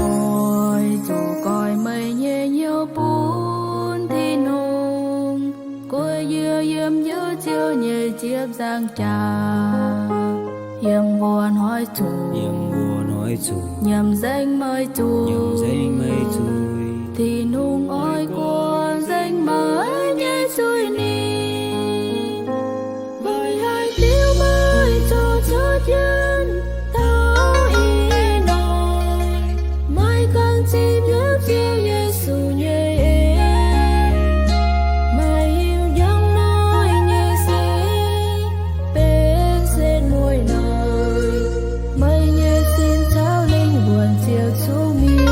Oix zuqc goix meih nyei hnyouv bun Tin-Hungh, guei yie yiem Ziouv nyei ziepc nzaangc jaax, yiem wuov hnoi zuqc, yiem wuov hnoi zuqc, nyiemc nzengc meih zuiz, nyiemc nzengc meih zuiz. Tin-Hungh oix guangc nzengc meih nyei zuiz-nipc. Meih haih diuv meih zoux cuotv jienv taux ih hnoi, meih ganh zipv hnyouv Ziouv Yesu nyei en. Meih hiuv njang noic nyei seix benx setv mueiz noic, meih nyei sin caux lingh wuonh ziouc zuqc mietc.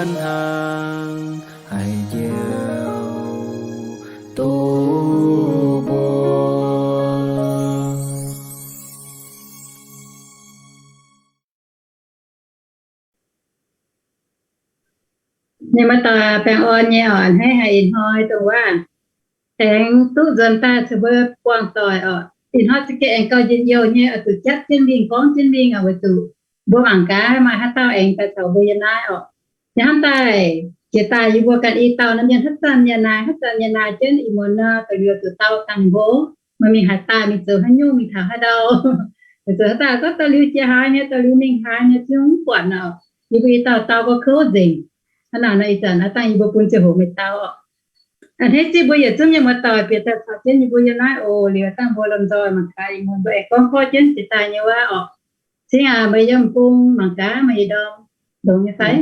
hnangv haiz njoux doz mbuo. Ninh muoz-doic baengh orn nyei oc, a'hneiv haic ih hnoi dongh wuov aengx duqv nzuonx daaih caux mbuo buangh doic oc. Ih hnoi za'gengh aengx gauh njien-youh nyei, oix zuqc jatv jienv mingh gorngv jienv mingh oc, weic zuqc mbuo mangc gaax maaih haaix dauh aengx daaih caux mbuo yiem naaiv oc. Yie hnamv daaih jiex daaih yie mbuo ganh i dauh naaiv mienh haaix zanc mienh naaic, haaix zanc mienh naaic jienv ih muonz nor, da'liuz zuqc dau dangh mbuo, meih mingh haaix daaih, mingh zoux haaix nyungc, mingh taux haaix ndau, weic zuqc haaix dauh gorngv da'liuz jiex haaix nyei, da'liuz mingh haaix nyei, zungv mv buatc oc. Yie mbuo i dauh dau gorngv kouv nzengc. Hnangv naaic nor ih zanc hnangv dangh yie mbuo bun ziangh hoc meih dau oc. A'hneiv zieqv mbuo yietc zungv nyei muoz-doic bieqc daaih caux jienv yie mbuo yiem naaiv oc. Liuz dangh mbuo lomh nzoih mangc gaax ih muonz mbuo aengx gorngv korv jienv jiex daaih nyei waac oc. Cingx aac, meih yiem bung mangc gaax meih yietc ndorm longx nyei fai?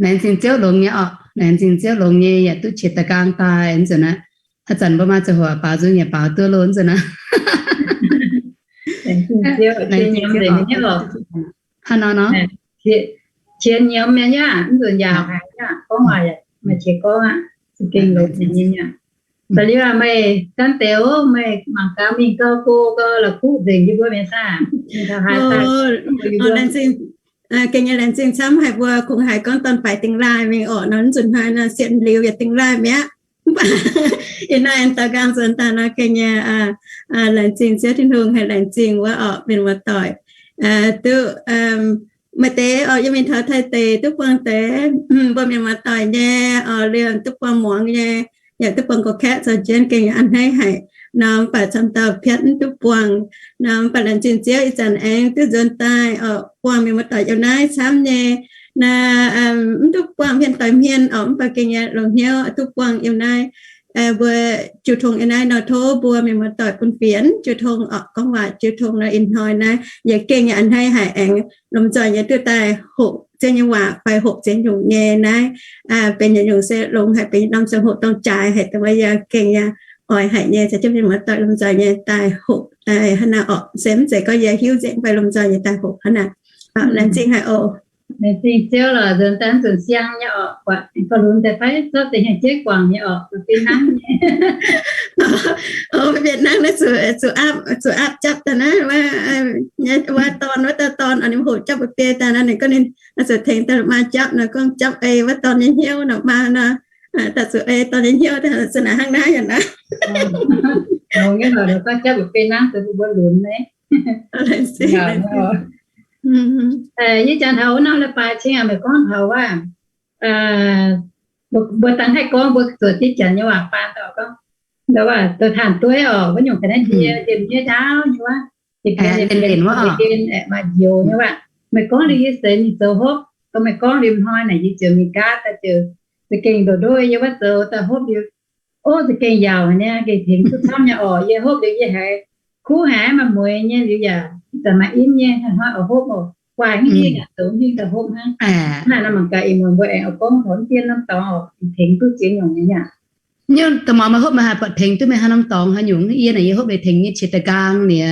Laengz zingh Ziouv longx nyei oc. Laengz zingh Ziouv longx nyei yaac duqv qiex da'gaang daaih nzunc aqv. Haaix zanc mbuo maaih ziangh hoc baaux nzung yaac baaux duqv loh nzunc aqv. Hnangv nor nor. Qiex nyiemz mienh yaac mv nzunc yaauc haic, gorngv waac yaac maaih qiex gorngv aqv. Za'gengh longx nyei. Da'liuz meih gan deix, meih mangc gaax mingh gau go gau la'kuqv nzengc yie mbuo mienh saah. Gengh nyei laengz zingh camv haic mbuo kungx haiz gorngv dorn faix dingh laaih mingh orqc nor, mv nzunc hnoi nor sienx liuz yietc dingh laaih mi'aqv. Mv baac ih hnoi aengx daux nqaang nzuonx daaih nor gengh nyei laengz zingh Ziouv Tin-Hungh, haih laengz zingh wuov orqc mienh muoz-doic. Duqv maaih deix orqc yiem mingh taux Taiv deic duqv buangh deix mbuo mienh muoz-doic nyei orqc, liemh duqv buangh muangx nyei, yaac duqv buangh gorx-kaeqv zoux jienv gengh yaac a'hneiv haic nor, mv baac camv dauh piatv mv duqv buangh nor, mv baac laengz zingh Ziouv ih zanc aengx duqv nzuonx daaih orqc, buangh mienh muoz-doic yiem naaiv camv nyei. Naaiv mv duqv buangh hmien doix hmien orqc, mv baac gengh nyei longx hnyouv duqv buangh yiem naaiv. Mbuo jiu tong yiem naaiv nor, tov mbuo mienh muoz-doic bun fienx jiu tong orqc, gorngv waac jiu tong nor, ih hnoi naaiv yie gengh yaac a'hneiv haic aengx lomh nzoih nyei duqv daaih hoqc Ziouv nyei waac fai hoqc ziex nyungc nyei naaiv. Benx yietc nyungc se longx haic, benx norm ziangh hoc dongh jaaix haic dongh wuov, yie gengh yaac oix haic nyei caux jienv mienh muoz-doic lomh nzoih nyei daaih hoqc daaih hnangv naaiv orqc. Se mv zeiz gorngv yie hiuv nzengc fai lomh nzoih nyei daaih hoqc hnangv naaiv. Laengz zingh haic oc. Laengz zingh Ziouv lorqc, nzuonx daaih nzunc siang nyei orqc, buatc gauh lunx deix fai zorqv deix hnyangx-jeiv guangc nyei orqc, fih hnangv nyei. Mbuo mienh hnangv naaiv zuqc aapv, zuqc aapv japv daaih naaiv, wuov dorn, wuov dauh dorn, ninh hoqc japv mba'biei daaih nor, ninh gorngv ninh zuqc tengx daaih maa japv nor, gorngv japv ei wuov dorn nyei hnyouv nor, maa nor, daaih zuqc ei dorn nyei hnyouv daaih, se naaic hnangv naaiv yaac naaiv. Longx nyei lorqc, gorngv japv mba'biei hnangv, se mbuo lunx naaiv. Yie jangx taux wuov norm leiz-baaix cingx aac, meih gorngv taux wuov, mbuo dangh haih gorngv mbuo zuoqc diqv janx nyei waac faan dauh gorngv, dauh taanh dueiv orqc, wuov nyungc ga'naaiv ndie, ndie-ndie ndaauv nyei wuov, ndie-ndie aeqv, maaih njoux nyei waac. Meih gorngv liuz yie seix mingh zoux hopv, gorngv meih gorngv liuz hnoi naaic yie ziouc mingh gaatv daaih ziouc za'gengh ndoqc ndoqv yie wuov zoux daaih hopv liuz, ov, za'gengh yaauc nyei, gengh tengx duqv camv nyei orqc. Yie hopv liuz yie haiz kuv haic, maaih mueix nyei liuz yaac ih zanc maaih imv nyei, hnoi-hnoi oix hopv oc. Guaaih hingv hingh aqv, zoux hingh daaih hopv hnangv. Naaiv nor mangc gaax ih muonz mbuo aengx oix gorngv taux dien norm dorngx oc, tengx duqv ziex nyungc nyei aqv. Nyungc da'maauh meih hopv meih haih buatc tengx duqv meih haaix norm dorngx haaix nyungc. Yie naaic yie hopv liuz tengx nyei qiex da'gaang nie,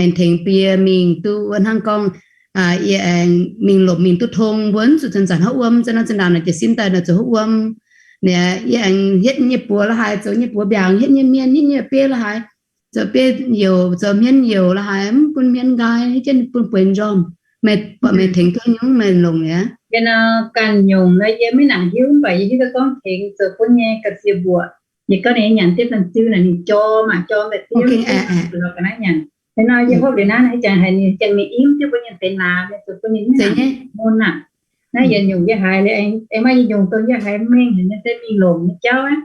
aengx tengx bie mingh duqv wuov hnangv gorngv, yie aengx mingh lomc mingh duqv tong mbuo zuqc zanc-zanc hopv wuom, zanc-zanc naaic jiez sin daaih naaic zuqc hopv wuom. Naaic yie aengx hietv nyei buoz la'haaix, zoux nyei buoz mbiaangc, hietv nyei mienh, hietv nyei biei la'haaix, zoux biei youc, zoux hmien youc la'haaix, mv bun hmien nqaai, hietv jienv bun bueix njormh. Meih buatc meih tengx duqv nyungc meih longc aqv. Yie nor ganh nyungc nor yie maiv nangc hiuv, mv baac yie hiuv duqv gorngv tengx zoux bun nyei ga'sie mbuoqc. Yie gorngv ninh nyanc diemv daaih ziu naaic ninh jorm aac, jorm daaih diemv lorz ga'naaiv nyanc. Hnangv nor yie hopv liuz naaiv, ih jangx haiz ninh jangx mingh imv diuv bun ninh deix naamh, zoux bun ninh mv nangc mun aac. Naaiv yietc nyungc yie haiz liuz, aengx maaih yietc nyungc dongh yie haiz mengh haic nyei se mingh lomc nyei jauv aqv.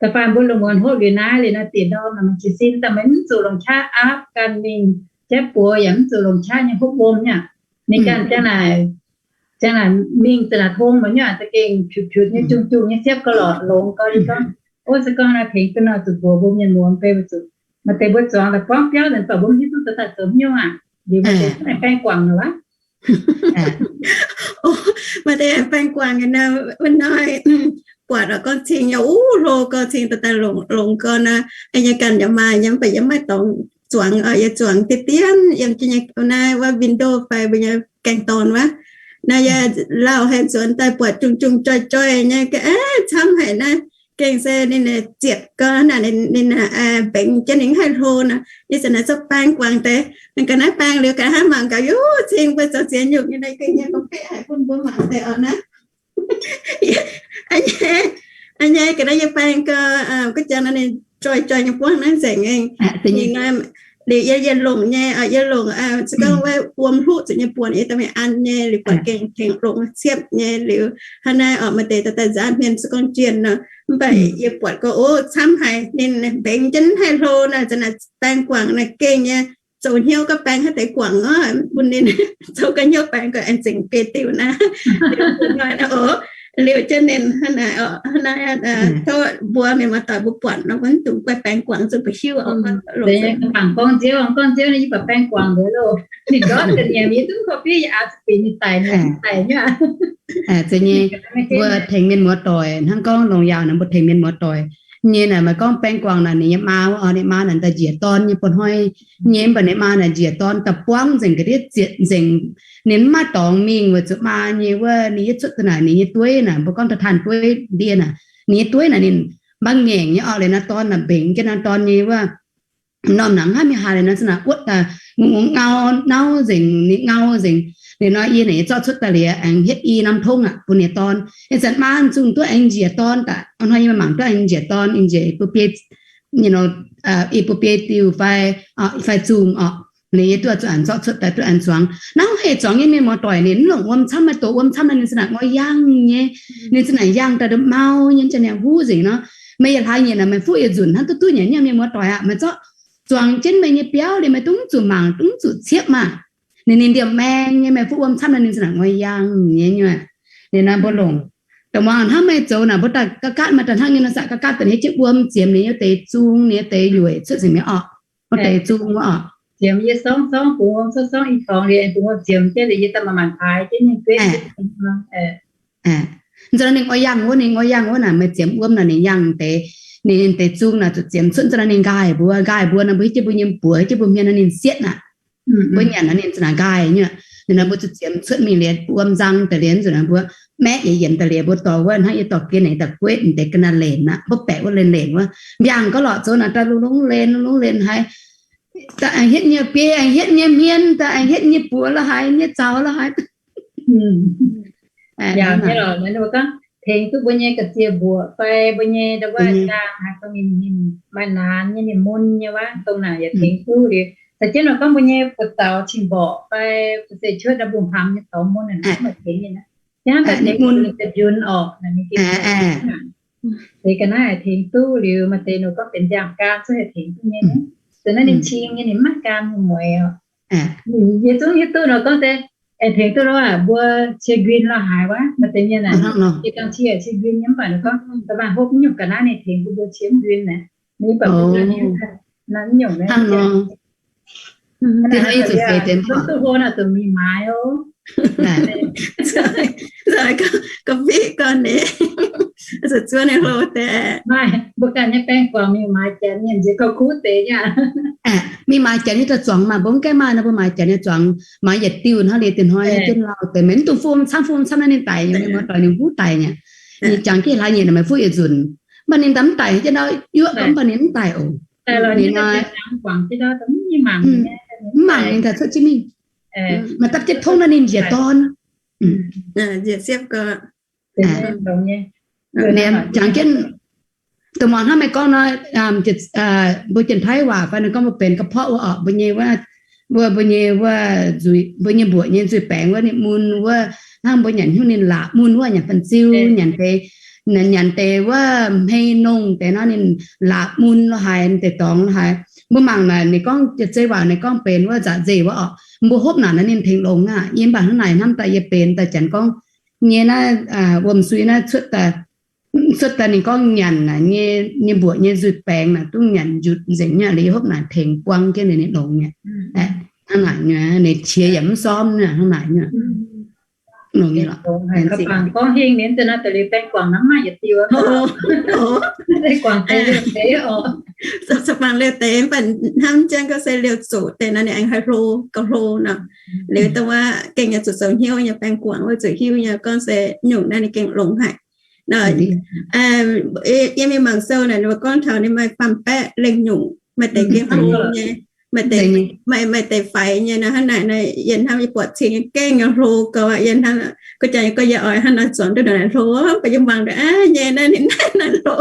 Da'faanh mbuo lungh muonz hopv liuz naaiv liuz nor, diex ndorm naaic maaih jiez sin daaih, meih mv zuqc longc qaqv aapv ganh mingh jaiv buoz, yaac mv zuqc longc qaqv nyei hopv wuom nyei aqv. Ninh ganh ziang naaic, ziang naaic mingh ziang naaic tong mbuo nyei aqv, za'gengh piuc-piuc nyei, jung-jung nyei siepv gauh lorqc longx gau. Yie gorngv, ov, se gorngv naaiv tengx duqv nor zuqc mbuox mbuo mienh muoz mv bei, zuqc maaih deix mbuo zuangx daaih buangv biauv nzengc, mv baac mbuo mv hiuv duqv zoux daaih zoux haaix nyungc aqv. Liuz maaih deix aengx baeng guangc nor wuov. Maaih deix aengx baeng guangc nor, wuov hnoi buatc gorngv cing nyei, uv, hlo gau, cing daaih daaih longx gau nor, yie ganh yaac maaih nyei, mv baac yie maiv dorngx zuangx, yie zuangx diemv diemv yiem jienv nyei naaiv wuov window fai mbuo nyei gaeng dorn wuov. Naaiv yie lauh haic nzuonx daaih buatc jung jung joih joih nyei, ga'aeqv camv haic naaiv. Gengh se ninh zietc gau naaic, ninh mbenc jienv ninh haih hlo nor, yie zanc naaiv zorqv baeng guangc deix. Ga'naaiv baeng liuz ga'naaiv hnangv mangc gaax, yie cing mbuo zoux ziex nyungc nyei, gengh nyei ga'aeqv haic bun mbuo mangc deix oc naaiv. Nyei ga'naaiv yie baeng gau, guv jangx ninh joih joih nyei buangv naaiv nzengc. Liuz yie, yie longc nyei, yie longc se gorngv wuov wuom hluqv zuqc nyei buonc yie daaih mingh an nyei, liuz buatc gengh tengx longc ciepv nyei liuz, hnangv naaiv oc, maaih deix daaih nzaanv hmien se gorngv jienh nor, mv baac yie buatc gau, o, camv haic, ninh mbenc jienv haih hlo naaic, zanc naaic baeng guangc naaic gengh nyei, zoux hnyouv ga'baeng haaix deix guangc oc, bun ninh zoux ga'hnyouv baeng gau aengx zengc biei diuh naaiv. Liuz jienv ninh hnangv naaic, hnangv naaiv, tov mbuo mienh muoz-doic mbuo buatc nor, mbuo mv dungx guaih baeng guangc zuqc ba'hiuv oc. Mangc gorngv nziouv, gorngv nziouv naaiv yie baac baeng guangc nzengc loh. Ninh ndortv ga'nyiec yie zungv korv-fiuv yie aah zuqc bieqc ninh daic, ninh daic nyei. Zeiz nyei, mbuo tengx mienh muoz-doic hnangv gorngv longc yaauc naaic mbuo tengx mienh muoz-doic nyei naaic, maaih gorngv baeng guangc naaic ninh nyei maa wuov, ninh maa naaic daaih njiec dorn nyei buonv-hnoi nyei, mv baac ninh maa naaic njiec dorn da'buangv nzengc, ga'ndiev zietc nzengc. Ninh mv maaih dorngx mingh weic zuqc maa nyei wuov, ninh yie cuotv daaih naaic ninh nyei dueiv naaic, mbuo gorngv da'taan dueiv ndie naaic, ninh nyei dueiv naaic ninh mbaang ngaengc nyei oc. Liuz naaiv dorn naaic mbenc jienv naaiv dorn nyei wuov, norm nangc hnangv mingh haaix liuz nor, zanc naaic wuotv daaih ngongh ngongh ngau, nauv nzengc, ninh ngau nzengc. Liuz nor yie naaic yie zorqv cuotv daaih liuz aengx hietv i norm tongv aqv bun ninh dorn. Ih zanc maa zungh duqv aengx njiec dorn daaih, hnoi yie mangc duqv aengx njiec dorn, aengx njiec i buo biei, i buo biei diuh fai, fai zungh oc. Liuz yie duqv zuqc aengx zorqv cuotv daaih duqv aengx zuangx. Naaiv hei zuangx nyei mienh muoz-doic ninh mv longc wuom camv, maaih doqc wuom camv naaic ninh zanc naaic ngoi yangh nyei. Ninh zanc naaic yangh daaih ndongc mau nyei, zanc naaic huv nzengc nor. Meih yietc hlaax nyieqc naaic meih fuqv yietc nzunc hnangv duqv duqv nyanc nyei mienh muoz-doic aqv. Meih zorqv zuangx jienv meih nyei biauv liuz meih dungx zuqc mangc, dungx zuqc ciepv maah. Ninh, ninh ndiemh maeng nyei, meih fuqv wuom camv naaic ninh zanc naaic ngoi yangh nyei nyuoqc. Ninh naaiv mbuo longc dongh muangx hnangv meih zoux naaic mbuo daaih ga'gaatv maaih daaih hnangv nyei nor, saqc ga'gaatv daaih ninh hietv jienv wuom ziemx ninh nyei deix zung, ninh nyei deix yueic cuotv nzengc mi'aqv oc. Wuov deix zung wuov oc. Ziemx yie sorngv sorngv bungx wuom, sorngv sorngv i torngx liuz bungx wuom ziemx jienv liuz yie daaih manc-manc paaix jienv ninh guetv. Nzunc ninh ngoi yangh wuov, ninh ngoi yangh wuov naaic meih ziemx wuom naaic ninh yangh deix, ninh deix zung naaic zuqc ziemx cuotv. Nzunc ninh nqaaic mbuo, nqaaic mbuo nor mbuo hietv jienv mbuo nyei mbuox, hietv jienv mbuo hmien nor ninh sietv aqv. Mbuo nyanc nor ninh zanc naaic nqaaic nyuoqc. Ninh nor mbuo zuqc ziemx cuotv mingh liuz wuom nzang daaih liuz nzunc naaic mbuo maeqv yietc yiemc daaih liuz mbuo dorh wuov hnangv yie dorh gien naaic daaih guetv deix ga'naaiv lenc aqv, mbuo baeqc wuov lenc lenc wuov. Mbiaangx gorngv lorqc zoux naaic daaih lungh lungh lenc, lungh lungh lenc haiz daaih aengx hietv nyei biei, aengx hietv nyei hmien, daaih aengx hietv nyei buoz la'haaix, nyei zaux la'haaix. Yaac nyei lorqc, mbuo gorngv tengx duqv mbuo nyei ga'sie mbuoqc fai mbuo nyei ndau wuov jaang haaix dongh ninh maaih naanx nyei, ninh mun nyei wuov, dongh naaic yaac tengx duqv liuz. Caux jienv nor gorngv mbuo nyei buoz-zaux cing-mborqc fai buoz-zaux cuotv ndau mbungh hlaamx nyei taux mun naaic maaih tengx nyei. Hnangv daaih tengx mun, ninh ga'njunc orqc, ninh gengh deix ga'naaiv haih tengx duqv liuz, maaih deix nor gorngv benx nziaamv-gaam cuotv haih tengx duqv nyei. Dongh naaiv ninh cing nyei, ninh mv maaih gaam nyei mueix orqc. Yie zungv hiuv duqv nor gorngv deix aengx tengx duqv lorqc, mbuo cie nquin la'haaix wuov, maaih deix mienh aqv, cie dangh cie, cie nquin nyei, mv baac nor gorngv da'maah hopv mv nyungc ga'naaiv ninh tengx bun mbuo cie mv nquin naaic. Ninh mv baac mv nyungc naaiv, hnangv nor, duqv hlo naaic zuqc mingh maaiz oc. Gorngv fiqv gorn ninh zuqc zuov ninh hlo deix. Maaih mbuo ganh nyei baeng guangc mingh maaiz janx nyei nziex gauh kuv deix nyei. Mingh maaiz janx nyei daaih zuangx maah, mbuo mv gaengh maaih nor, mbuo maaiz janx nyei zuangx, maaiz yietc diuh hnangv liuz dinh hnoi jienv lauh deix, meih mv dungx fuqv camv, fuqv camv naaiv ninh daic nyei, mienh muoz-doic ninh huv daic nyei. Ninh jangx jienv hlaax nyieqc naaic meih fuqv yietc nzunc, mv baac ninh daaih mv daic jienv ndau, yuoqv gorngv mv baac ninh mv daic oc. Ninh nor, mv mangc ninh daaih cuotv jienv mingh, maaih dapv jienv tongv naaiv ninh njiec dorn. Jangx jienv, dongh muangx hnangv meih gorngv nor, mbuo Janx-Taiv waac fai ninh gorngv mbuo benx กระเพาะ wuov orqc, mbuo nyei wuov, mbuo, mbuo nyei wuov, mbuo nyei mbuoqc nyei nzuih baengx wuov, ninh mun wuov, hnangv mbuo nyanc hnyouv ninh laapc mun wuov, nyanc fan-ziu, nyanc deix, nyanc deix wuov hmei nongh deix nor ninh laapc mun lo haaix, deix dorngx lo haaix. Mbuo mangc naaic ninh gorngv jiex zei waac ninh gorngv benx wuov nzaqc nzeic wuov orqc. Mbuo hopv naaic nor ninh tengx longx aqv. Yie mv baac hnangv naaic hnamv daaih yie benx daaih janx gorngv nyei naaiv wuom sui naaiv cuotv daaih, cuotv daaih ninh gorngv nyanc naaic nyei, nyei mbuoqc nyei nzuih baengx naaic duqv nyanc njutc nzengc nyei. Liuz yie hopv naaic tengx buang jienv liuz ninh longx nyei. Hnangv naaic nyei, ninh qiex yaac mv sormv nyei, hnangv naaic nyei. Longx nyei lorqc. Gorngv hingh ninh daaih nor daaih liuz baeng guangc nor mv maaih yietc diuh, baeng guangc deix deix oc. Zoux, zoux bangc liouh deix, mv baac hnamv jienv gorngv se liouh zoqc deix nor ninh aengx haih hlo, gauh hlo nor. Liuz dongh wuov gengh nyei zuqc zoux hnyouv nyei, baeng guangc wuov zuqc hiuv nyei gorngv se nyungc naaiv ninh gengh longx haic. Yie mingh mangc sou naaic, ninh mbuo gorngv taux ninh maaih faam-baeqv lengh nyungc, maaih deix gengh hlo nyei, maaih deix, maaih, maaih deix faix nyei nor. Hnangv naaic nor, yie hnamv yie buatc cing nyei gengh nyei hlo gauh aqv. Yie hnamv, gorngv jaax nyei gorngv yie oix hnangv naaiv zuangx duqv ndongc naaic hlo, mv baac yie mangc ndongc aqv nyei naaiv ninh naaiv nor hlo,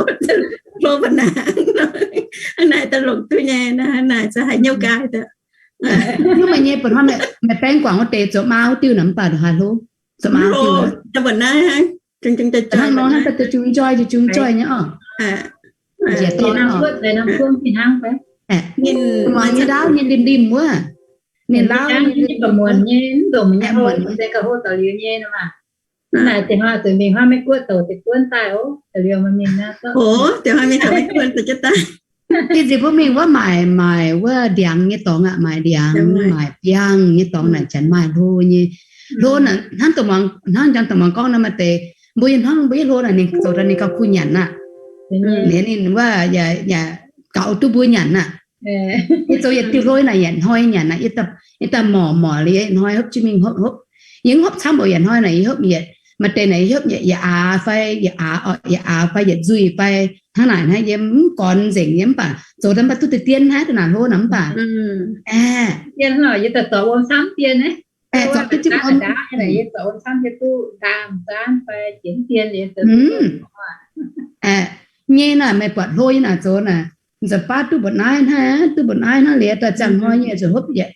hlo ba'nangc. Hnangv naaic daaih longc duqv nyei nor, hnangv naaic za'gengh haih hnyouv nqaai daaih. Hnangv meih nyei buatc hnangv meih, meih baeng guangc wuov deix zoux maa wuov diuh nor mv baac haih hlo, zoux maa wuov diuh. Mv baac naaiv hnangv, hnangv nor hnangv daaih zungv njoih, zungv njoih nyei oc. Njiec dorn oc. Ninh muangx nyei ndaauv nyei ndim-ndim wuov. Ninh ndaauv nyei, muonc nyei, mv dongh meih nyei hlo, se gauh hlo daux liuz nyei nor maah. Naaic deix hnoi zuqc mingh hnoi Meiv Guoqv douc deix guon daaih oc, daux liuz mingh naaiv. Oc, deix hnoi mingh douc Meiv Guoqv douc jienv daaih. Ih zinc mbuo mingh wuov maaic, maaic wuov ndiangx nyei dorngx aqv, maaic ndiangx, maaic biangh nyei dorngx naaic janx maaih hlo nyei. Hlo naaic hnangv dongh muangx, hnangv janx dongh muangx gorngv nor maaih deix, mbuo nyei hnangv mbuo yietv hlo naaic ninh zoux daaih ninh gauh kuh nyanc aqv. Ninh wuov yaac, yaac gaux duqv mbuo nyanc aqv. Yie zoux yietc diuh hlo naaic yietc hnoi nyanc aqv, yie daaih morc morc liuz yietc hnoi hopv jienv mingh hopv hopv. Yie mv hopv camv oc, yietc hnoi naaic yie hopv yietc, maaih deix naaic yie hopv yietc, yietc aax fai yietc aax oc, yietc aax fai yietc nzuih fai hnangv naaic hnangv. Yie mv gornx nzengc, yie mv baac zoux daaih mv baac duqv deix dien hnangv, daaih naaic hlo naaic mv baac. Aeqv, zorpc duqv zipv wuom. Aeqv, nyei naaic meih buatc hlo nyei naaic zoux naaic, nza'haav duqv mbu'naaiv hnangv, duqv mbu'naaiv hnangv liuz daaih ziangh hnoi nyei zuqc hopv yietc,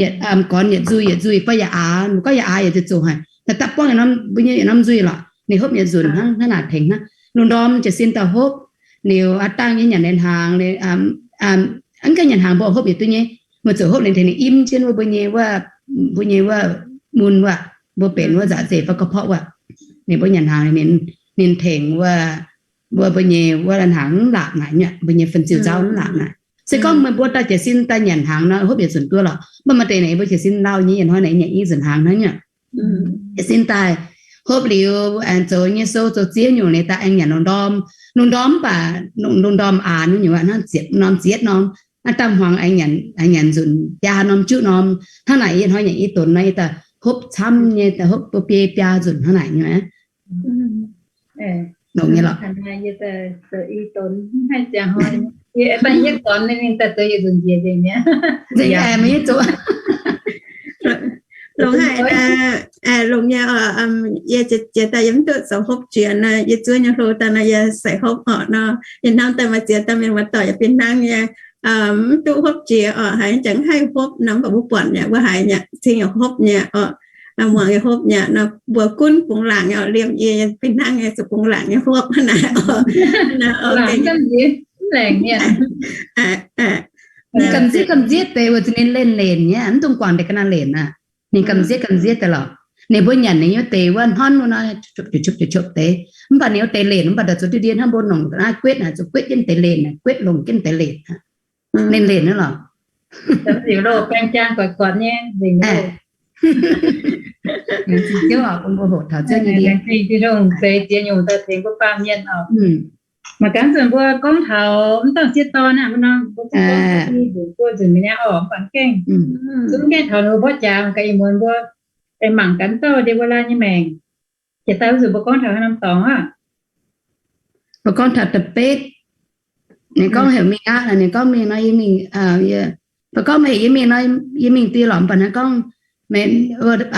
yietc, gornx yietc nzuih, yietc nzuih fai yietc aax, mv gorngv yietc aax yietc zuqc zuqc haic. Daaih dapv buangv mbuo nyei yietc norm nzuih lorqc, ninh hopv yietc nzunc hnangv, hnangv naaic tengx hnangv. Lungh ndorm jiez sin daaih hopv, liuz aav dangh nyei nyanc ninh hnaangx, mv gaengh nyanc hnaangx mbuo hopv yietc duqv nyei, mbuo zuqc hopv ninh tengx ninh im jienv wuov mbuo nyei wuov, mbuo nyei wuov mun wuov, mbuo benx wuov nza'zeic fai ga'porqv wuov. Ninh mbuo nyanc hnaangx, ninh tengx wuov, mbuo, mbuo nyei wuov hnaangx mv laatc naaic nyei, mbuo nyei fan-ziu nzauv mv laatc naaic. Se gorngv meih mbuo daaih jiez sin daaih nyanc hnaangx nor hopv yietc nzunc duqv lorqc. Mv baac maaih deix naaic mbuo jiez sin lauh nyei, yietc hnoi naaic nyanc i nzunc hnaangx hnangv nyei. Jiez sin daaih hopv liuz aengx zoux nyei sou zoux ziex nyungc liuz daaih aengx nyanc lungh ndorm. Lungh ndorm mv baac lungh ndorm aanx nyei nyungc aqv, hnangv ziepc norm, ziepc norm, aav dangh hmuangx aengx nyanc nzunc biaa norm juqv norm. Hnangv naaic yietc hnoi nyanc i donx nor, yie daaih hopv camv nyei, daaih hopv biei biaa nzunc hnangv naaic nyei. Longx nyei lorqc. Longx haic, longx nyei oc. Yie jiex daaih yie mv duqv zoux hopv jiex nor, yie zuov nyei hlo daaih nor yie se hopv orqc nor. Yie hnamv daaih maaih ziex dauh mienh muoz-doic yaac fih hnangv nyei, mv duqv hopv jiex orqc, haiz jangx haih hopv nor, mv baac mbuo buatc nyei, mbuo haiz nyei cing yaac hopv nyei orqc, muangx yaac hopv nyei nor, mbuo gunv bungx laangc nyei orqc, liemh yie fih hnangv nyei zuqc bungx laangc nyei hopv naaic. Ninh gamh nziev gamh nziev deix weic zuqc ninh lenh lenc nyei, mv dungx guangc deix ga'naaiv lenc aqv. Ninh gamh nziev gamh nziev deix lorqc. Ninh mbuo nyanc ninh nyei wuov deix wuov hnonv wuov nor, copv copv copv deix. Mv baac ninh wuov deix lenc mv baac daaih zuqc diqv ndie hnangv mbuo nongc naaiv guetv naaic, zuqc guetv jienv deix lenc naaic, guetv longc jienv deix lenc. Lenc lenc naaiv lorqc. Ziouv oc, bun mbuo hoqc taux Ziouv nyei ndie. Zeix ziex nyungc daaih tengx mbuo baamh mienh oc. Mangc gaax nzunc mbuo gorngv taux mv dangh sieqv dorn aqv, mbuo nor mbuo gorngv mbuo nzunc mingh nyei orqc, mv baac mv gaengh, zungv mv gaengh taux ninh mbuo mborqv jaax, mangc gaax ih muonz mbuo aengx mangc gaax dauh ndie mbuo laanh nyei maengc. Jiex daaih wuov nzunc mbuo gorngv taux haaix norm dorngx aqv? Mbuo gorngv taux da'betv. Ninh gorngv heuc mingh aqv, ninh gorngv mingh nor yie mingh, mbuo gorngv meih heuc yie mingh nor, yie mingh deix lorqc, mv baac hnangv gorngv,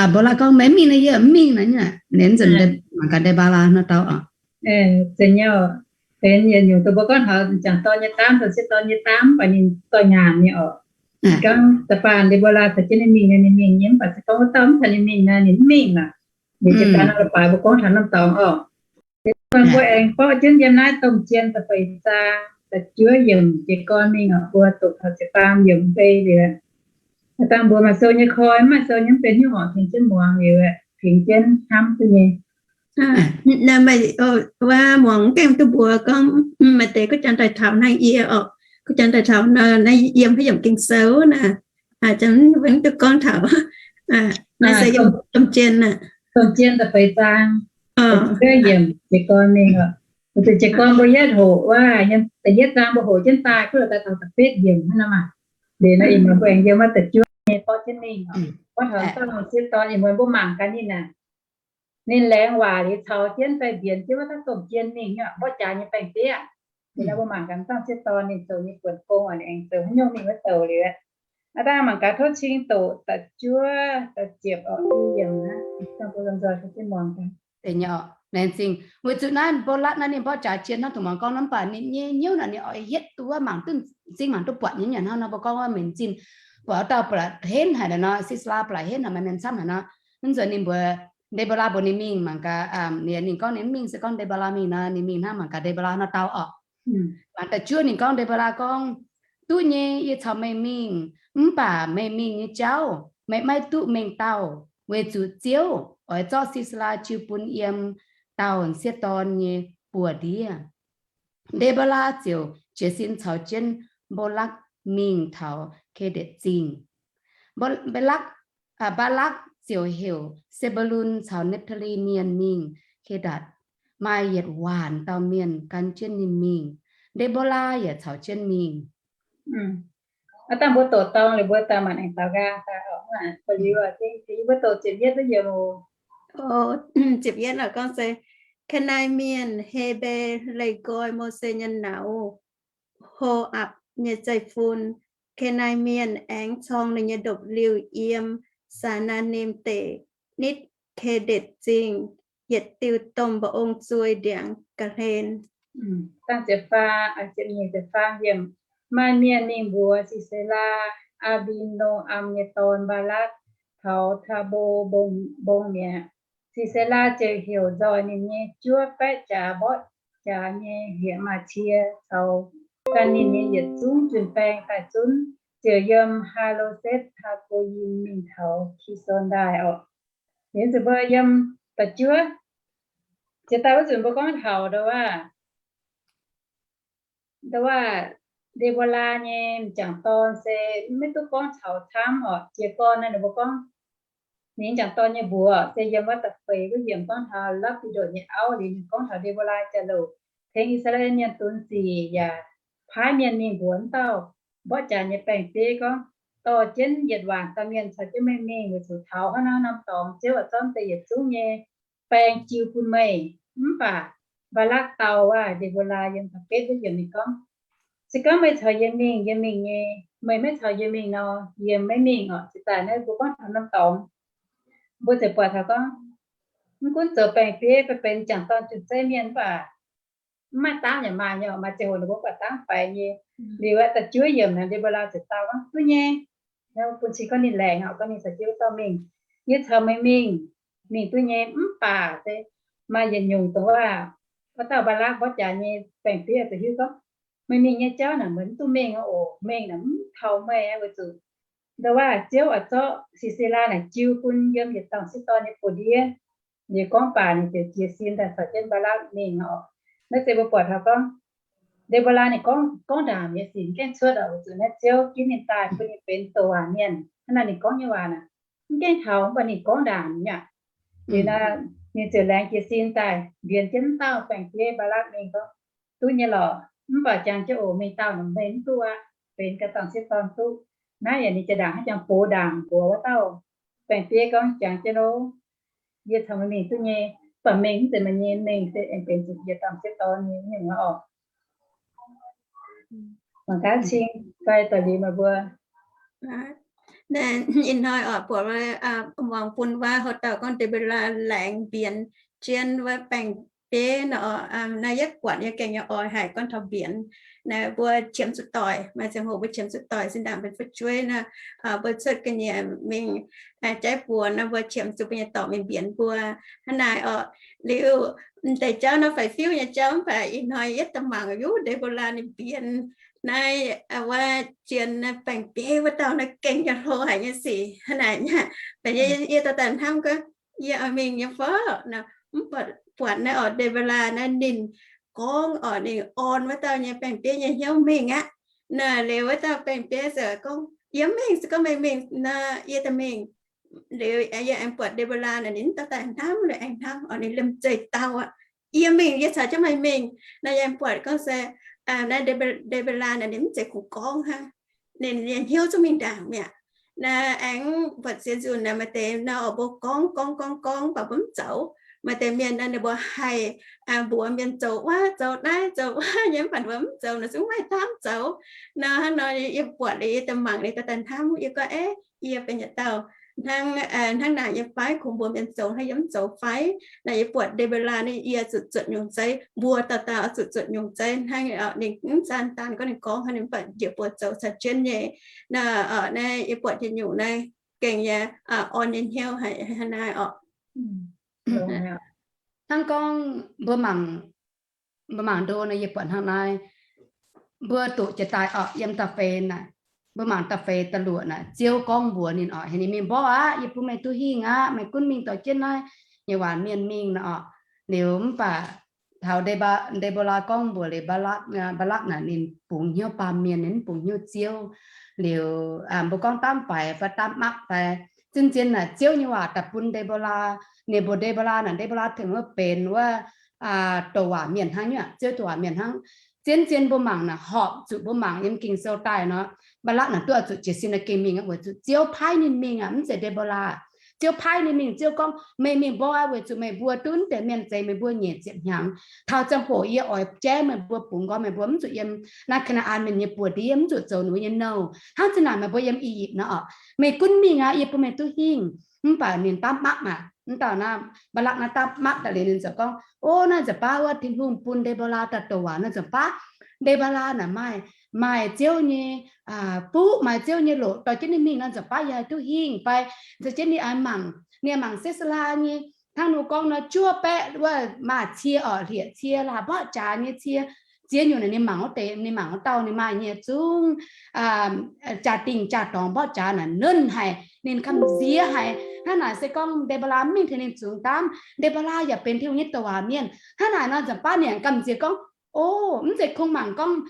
mbuo laanh gorngv meih mv mingh nor yie mv mingh nor nyei. Ninh nzunc mangc gaax ndie baa laa nor dauh oc. Zeiz nyei oc. Benx yietc nyungc dongh mbuo gorngv taux m'jangc dorn nyei daamv, dongh sieqv dorn nyei daamv, mv baac ninh doix-ngaanc nyei oc. Gorngv da'faanh ndie mbuo laanh caux jienv ninh mingh nor ninh mingh nyei, mv baac se gorngv wuov dauh mv caux ninh mingh nor ninh mv mingh aqv. Liuz jiex daaih nor la'baaix mbuo gorngv taux norm dorngx oc. Mbuo aengx borqv jienv yiem naaiv Domh Jien da'feix zaang da'juov yiemc jiez gorn mingh oc, mbuo doqc taux ziepc faam yiemc mbei liuz. Dangh mbuo maaih sou nyei koi, mv maaih sou nyei mv benx hnyouv horpc tengx jienv muangx liuz, tengx jienv hnamv duqv nyei. Wuov muangx gaengh duqv mbuox gorngv maaih deix kuv jangx daaih taux hnangv yie oc. Kuv jangx daaih taux naaiv yiem haaix yiemc Ging-Sou naaiv, jangx mv duqv gorngv taux. Naaiv se yiem Domh Jien aqv. Domh Jien da'feix zaang, da'juov yiemc jiez gorn mingh oc. Zuqc jiez gorn mbuo yietv hoqc wuov, da'yietv zaang mbuo hoqc jienv daaih, kuv la'daaih taux da'betv yiemc hnangv nor maah. Liuz nor ih muonz mbuo aengx yiem wuov da'juov nyei borqv jienv mingh oc. Borqv taux dauh sieqv dorn ih muonz mbuo mangc gaax ninh aac, ninh laengz waac liuz caux jienv fai mbienx jienv wuov dauh domh jien mingh nyei, mborqv jaax nyei baeng-bieiv. Liuz nor mbuo mangc gaax dauh sieqv dorn ninh zoux nyei buonc gong oc, ninh aengx zoux haaix nyungc mingh wuov douc liuz. Aav dangh mangc gaax tov cing doqc da'juov da'ziepc oc, i yiemc hnangv. Dangh mbuo lomh nzoih tov jienv muangx gaax. Laengz zingh. Weic zuqc naaiv Mbou^lakv naaiv ninh mborqv jaax jien hnangv dongh muangx gorngv nor, mv baac ninh nyei hnyouv naaic ninh oix hietv duqv wuov mangc duqv m'zing mangc duqv buatc nyei nyanc hnangv nor. Mbuo gorngv wuov minc zinh buatc wuov dauh ba'laqc henv haic naaic nor, Sisera ba'laqc henv haic, maaih mienh camv haic nor, mv nzunc ninh mbuox Nde^mbo^laa mbuox ninh mingh mangc gaax. Ninh gorngv ninh mv mingh se gorngv Nde^mbo^laa mingh nor, ninh mingh hnangv mangc gaax Nde^mbo^laa nor dau oc. Mangc da'juov ninh gorngv, Nde^mbo^laa gorngv, Duqv nyei, yie caux meih mingh, mv baac meih mingh nyei jauv meih maiv duqv mengh dauh, weic zuqc Ziouv oix zorqv Sisera jiu bun yiem dauh sieqv dorn nyei buoz-ndiev. Nde^mbo^laa ziouc jiez sin caux jienv Mbou^lakv mingh taux Ke^ndetc Zingh. Mbou^lakv, Mbaa^lakv ziouc heuc Se^mbe^lun caux Nepv^taa^li Mienh mingh Ke^ndatc, maaih yietc waanc dauh mienh gan jienv ninh mingh. Nde^mbo^laa yaac caux jienv mingh. Aav dangh mbuo doqc dorngx liuz mbuo daaih maanc aengx daux nqaang daaih oc. Mv baac liuz, mbuo doqc ziepc yietv wuov yiemc oc. Ziepc yietv gorngv se, Kanaai Mienh, Hebe, leih nqoi Mose nyei nauz, Ho^apc nyei zeiv-fun. Kanaai Mienh aengx corng ninh nyei ndopv-liuh yiem Saa^naa^nim Deic, nitv Ke^ndetc Zingh, yietc diuh domh mba'ong zuei ndiangx ga'hlen. Maaih mienh mingh mbuox Sisera, Aa^mbi^no^am nyei dorn, Mbaa^lakv, taux Taa^mbo mbong mi'aqv. Sisera ziouc heuc nzoih ninh nyei juov baeqv jaax mborqv jaax nyei hieqv maaih cie caux gan ninh nyei yietc zungv jun-baeng daaih zunv, ziouc yiem Haa^lo^setv Taa^ko^yim mingh taux Ki^son Ndaaih oc. Liuz zuqc mbuo yiem da'juov, jiex daaih wuov nzunc mbuo gorngv taux ndau wuov, ndau wuov Nde^mbo^laa nyei m'jangc dorn se maiv duqv gorngv caux camv oc. Jiez gorn naaiv ninh mbuo gorngv ninh m'jangc dorn nyei mbuox se yiem wuov da'feix wuov yiemc gorngv taux Lapv^pi^ndotc nyei auv. Liuz ninh gorngv taux Nde^mbo^laa jiex louc tengx I^saa^laa^en Mienh dunx sic yaac paaiv mienh mingh mbuox wuov dauh mborqv jaax nyei baeng-bieiv gorngv, Dorh jienv yietc waanc dauh mienh caux jienv meih mingh, weic zuqc taux hnangv naaiv norm dorngx Ziouv oix zorqv deix yietc zungv nyei baeng jiu bun meih. Mv baac Mbaa^lakv dau wuov Nde^mbo^laa yiem da'betv wuov yiemc ninh gorngv, Se gorngv meih caux yie mingh, yie mingh nyei. Meih maiv caux yie mingh nor, yie maiv mingh oc. Ziouc daaih naaiv mbuo gorngv taux norm dorngx, mbuo ziouc buatc taux gorngv, mv gunv zoux baeng-bieiv fai benx m'jangc dorn jun-zeiv mienh mv baac mv maaih dangv yaac maaih nyei, maaih ziangh hoc ninh mbuo buatc dangv faix nyei. Liuz aeqv, da'juov yiemc naaic Nde^mbo^laa ziouc dau gorngv, Duqv nyei. Bun cing gorngv ninh laengz oc, gorngv ninh caux jienv wuov dauh mingh. Yie caux meih mingh, mingh duqv nyei. Mv baac se maaih yietc nyungc dongh wuov, wuov dauh Mbaa^lakv mborqv jaax nyei baeng-bieiv ziouc hiuv gorngv, Meih mingh nyei jauv naaic meih mv duqv mengh oc. Mengh naaic mv taux meih aqv, weic zuqc ndau wuov Ziouv oix zorqv Sisera naaic jiu bun yiem yietc dauh sieqv dorn nyei buoz-ndiev. Liuz gorngv baac ninh ziouc jiez sin daaih caux jienv Mbaa^lakv mingh oc. Naaiv se mbuo buatc taux gorngv, Nde^mbo^laa ninh gorngv, gorngv ndaangc nyei sic mv gaengh cuotv oc, weic zuqc naaiv Ziouv ginv ninh daaih bun ninh benx douc waac mienh. Hnangv naaiv ninh gorngv nyei waac naaic, mv gaengh taux, mv baac ninh gorngv ndaangc nyei aqv. Liuz naaic ninh ziouc laengz jiez sin daaih mbienx jienv wuov dauh baeng-bieiv Mbaa^lakv mingh gorngv, Duqv nyei lorqc, mv baac jangx jienv oc, mingh dauh naaic meih mv duqv aqv, benx ganh dauh sieqv dorn duqv. Naaiv yaac ninh jaa-ndaangc hnangv jangx box ndaangc mbuox wuov dauh baeng-bieiv gorngv, Jangx jienv oc, yie caux meih mingh duqv nyei, mv baac mingh mv zeiz meih nyei, mingh se aengx benx zuqc yie dauh sieqv dorn nyei nyungc oc. Mangc gaax cing fai daaih liuz meih mbuo. Ih hnoi oc, buatc muangx bun wuov houv dauh gorngv Nde^mbo^laa laengz mbienx jienv wuov baeng-bieiv nor, naaiv yietv buatc yie gengh nyei oix haic gorngv taux mbienx. Naaiv mbuo qiemx zuqc doic, maaih ziangh hoc mbuo qiemx zuqc doic zinh ndaangc benx fu'jueiv nor, mbuo cuotv ga'nyiec mingh jaiv buonc nor, mbuo qiemx zuqc mbuo nyei dorc mingh mbienx mbuo. Hnangv naaic oc, liuz m'deix jauv nor faix-fiuv nyei jauv, mv baac ih hnoi yietv daaih mangc yuv Nde^mbo^laa ninh mbienx naaiv wuov jien baeng-bieiv wuov dauh naaiv gengh nyei hlo haic nyei sic. Hnangv naaic, yie dorh daaih hnamv gorngv, yie oix mingh nyei fai? Mv baac buatc naaiv oc, Nde^mbo^laa naaiv ninh gorngv oc, ninh orn wuov dauh nyei baeng-bieiv nyei hnyouv mingh aqv. Naaiv liuz wuov dauh baeng-bieiv ziouc gorngv, Yie mv mingh. Se gorngv meih mingh nor, yie daaih mingh. Liuz yie aengx buatc Nde^mbo^laa naaic, ninh mv dorh daaih hnamv, liuz aengx hnamv oc, ninh liemh zeih dau aqv. yie mingh, yie caux jienv meih mingh. Naaiv yie buatc gorngv se naaiv Debora naaic ninh mv zeiz kungx gorngv hnangv, ninh yaac hnyouv zungv mingh ndaangc mi'aqv. Naaiv aengx buatc ziex nzunc naaic maaih deix nor oix mbuo gorngv gorngv gorngv gorngv, mv baac mbuo mv zoux. Maaih deix mienh naaiv ninh mbuo haih mbuox mienh zoux wuov zoux naaiv zoux wuov nyei, mv baac mbuo mv zoux, naaic zungv maiv daaih mv zoux. Nor hnangv nor yie buatc liuz yie daaih mangc liuz daaih daaih hnamv, yie gorngv, Eix, yie benx yietc dauh hnangv, hnangv naaic nyei fai? Kungx mbuox mienh zoux hnangv yie mv zoux fai? Naaiv yie buatc Debora naaiv yie zuqc zuotc nyungc zeiv, mbuo dauh dauh zuqc zuotc nyungc zeiv hnangv. Ninh mv zaanh daan gorngv ninh gorngv hnangv, ninh mv baac njiec mbuo zoux caux jienv nyei. Naaiv, naaiv yie buatc nyei nyungc naaiv gengh yie orn nyei hnyouv haic hnangv naaiv orqc. Hnangv gorngv mbuo mangc, mbuo mangc ndo naaiv yie buatc hnangv naaiv, mbuo doqc jiex daaih orqc, yiem da'feix naaic, mbuo mangc da'feix da'luoqc naaic, Ziouv gorngv mbuox ninh orqc, heuc ninh mingh mborqv aqv, yie bun meih duqv hingh aqv, meih gunv mingh dorh jienv naaiv nyei waac mienh mingh nor orqc. Liuz mv baac taux Nde^mbo^laa gorngv mbuox liuz Mbaalakv naaic, ninh bungx hnyouv baamh mienh, ninh mv bungx hnyouv Ziouv. Liuz mbuo gorngv daamv faix fai daamv makv fai, zien-zien naaic Ziouv nyei waac daaih bun Nde^mbo^laa. Ninh mbuox Nde^mbo^laa naaic, Nde^mbo^laa tengx wuov benx wuov douc waac mienh hnangv nyei, Ziouv douc waac mienh hnangv. Zien-zien mbuo mangc naaic, horpc zuqc mbuo mangc yiem Ging-Sou daaih nor, Mbaalakv naaic duqv oix zuqc jiez sin naaic gengh mingh aqv, weic zuqc Ziouv paaiv ninh mingh aqv, mv zeiz Nde^mbo^laa. Ziouv paaiv ninh mingh, Ziouv gorngv, meih mingh mborqv aqv, weic zuqc meih mbuo duqv deix mienh zeix, meih mbuo nyeic ziepc hnyangx. Taux ziangh hoc yie oix jaiv meih mbuo, bungx nqoi meih mbuo mv zuqc yiem naaiv Kaa^naa^an Mienh nyei buoz-ndiev, mv zuqc zoux ninh mbuo nyei nouh, hnangv zinh naaic meih mbuo yiem I^yipv nor orqc. Meih gunv mingh aqv, yie bun meih duqv hingh. Mv baac ninh daamv makv aqv. Mv dauh naaiv Mbaalakv naaiv daamv makv daaih liuz ninh ziouc gorngv, O, naaiv nzunc baav wuov Tin-Hungh bun Nde^mbo^laa daaih douc waac naaiv nzunc baav, Nde^mbo^laa naaic maaih, maaih Ziouv nyei fuqv, maaih Ziouv nyei loc dorh jienv ninh mingh nor, nzunc baav yie haih duqv hingh fai? Nzunc jienv ninh aengx mangc, ninh mangc Sisera nyei, hnangv ninh gorngv nor, juov baeqv wuov maaih cie orqc, hlieqv-cie laaix mborqv jaax nyei cie, ziex nyungc naaic ninh mangc wuov deix, ninh mangc wuov dauh ninh maaih nyei zungv jaa-dingh jaa-dorngx mborqv jaax naaic, nernh haic, ninh gamh nziex haic. Hnangv naaic se gorngv Nde^mbo^laa mv mingh tengx ninh zungx daamv, Nde^mbo^laa yaac benx Tin-Hungh nyei douc waac mienh. Hnangv naaic nor nzunc baav ninh gamh nziex gorngv, O, mv zeiz kungx mangc gorngv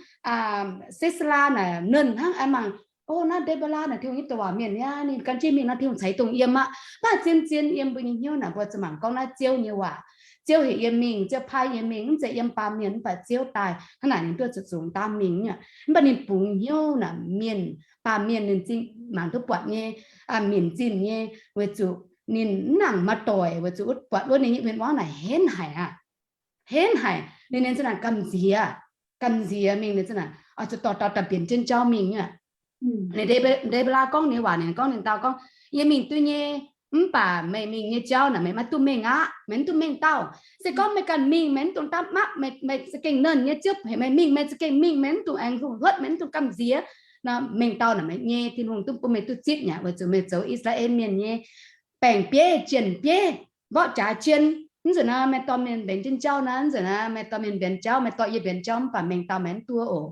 Sisera naaic nernh hnangv, aengx mangc, O, naaiv Nde^mbo^laa naaic Tin-Hungh nyei douc waac mienh niaa, ninh gan jienv mingh nor Tin-Hungh ceix dongh yiem aqv. Mv baac zien-zien yiem mbuo nyei hnyouv naaic mbuo zuqc mangc gorngv naaiv Ziouv nyei waac. Ziouv heuc yie mingh, Ziouv paaiv yie mingh, mv zeiz yiem baamh mienh, mv baac Ziouv daaih. Hnangv naaic ninh duqv zuqc zungx daamv mingh nyei. Mv baac ninh bungx hnyouv naaic mienh, baamh mienh ninh zinh mangc duqv buatc nyei, minc zinh nyei, weic zuqc ninh mv nangc maaih doic, weic zuqc buatc wuov ninh nyei win-wangv naaic henv haic aqv. Henv haic, ninh, ninh zinh naaic gamh nziex, gamh nziex mingh, ninh zinh naaic oix zuqc dorh dauh daaih mbienx jienv jauv mingh nyei. Ninh, Nde^mbo^laa gorngv ninh waac, ninh gorngv ninh dau gorngv, Yie mingh duqv nyei, mv baac meih mingh nyei jauv naaic meih maiv duqv mengh aqv, meih mv duqv mengh dauh. Se gorngv meih ganh mingh, meih mv dungx dapv mapv, meih za'gengh nernh nyei, Ziouv heuc meih mingh, meih za'gengh mingh, meih mv dungx aengx hluotv, meih mv dungx gamh nziex. Nor mengh dauh naaic meih nyei, Tin-Hungh duqv bun meih duqv zipv nyei, weic zuqc meih zoux I^saa^laa^en Mienh nyei baeng-bieiv, jien-bieiv, mborqv jaax jien. Mv nzunc naaiv meih dorh mienh mbenc jienv jauv naaiv, mv nzunc naaiv meih dorh mienh mbenc jauv, meih dorh yie mbenc jauv, mv baac mengh dauh meih mv duqv oc.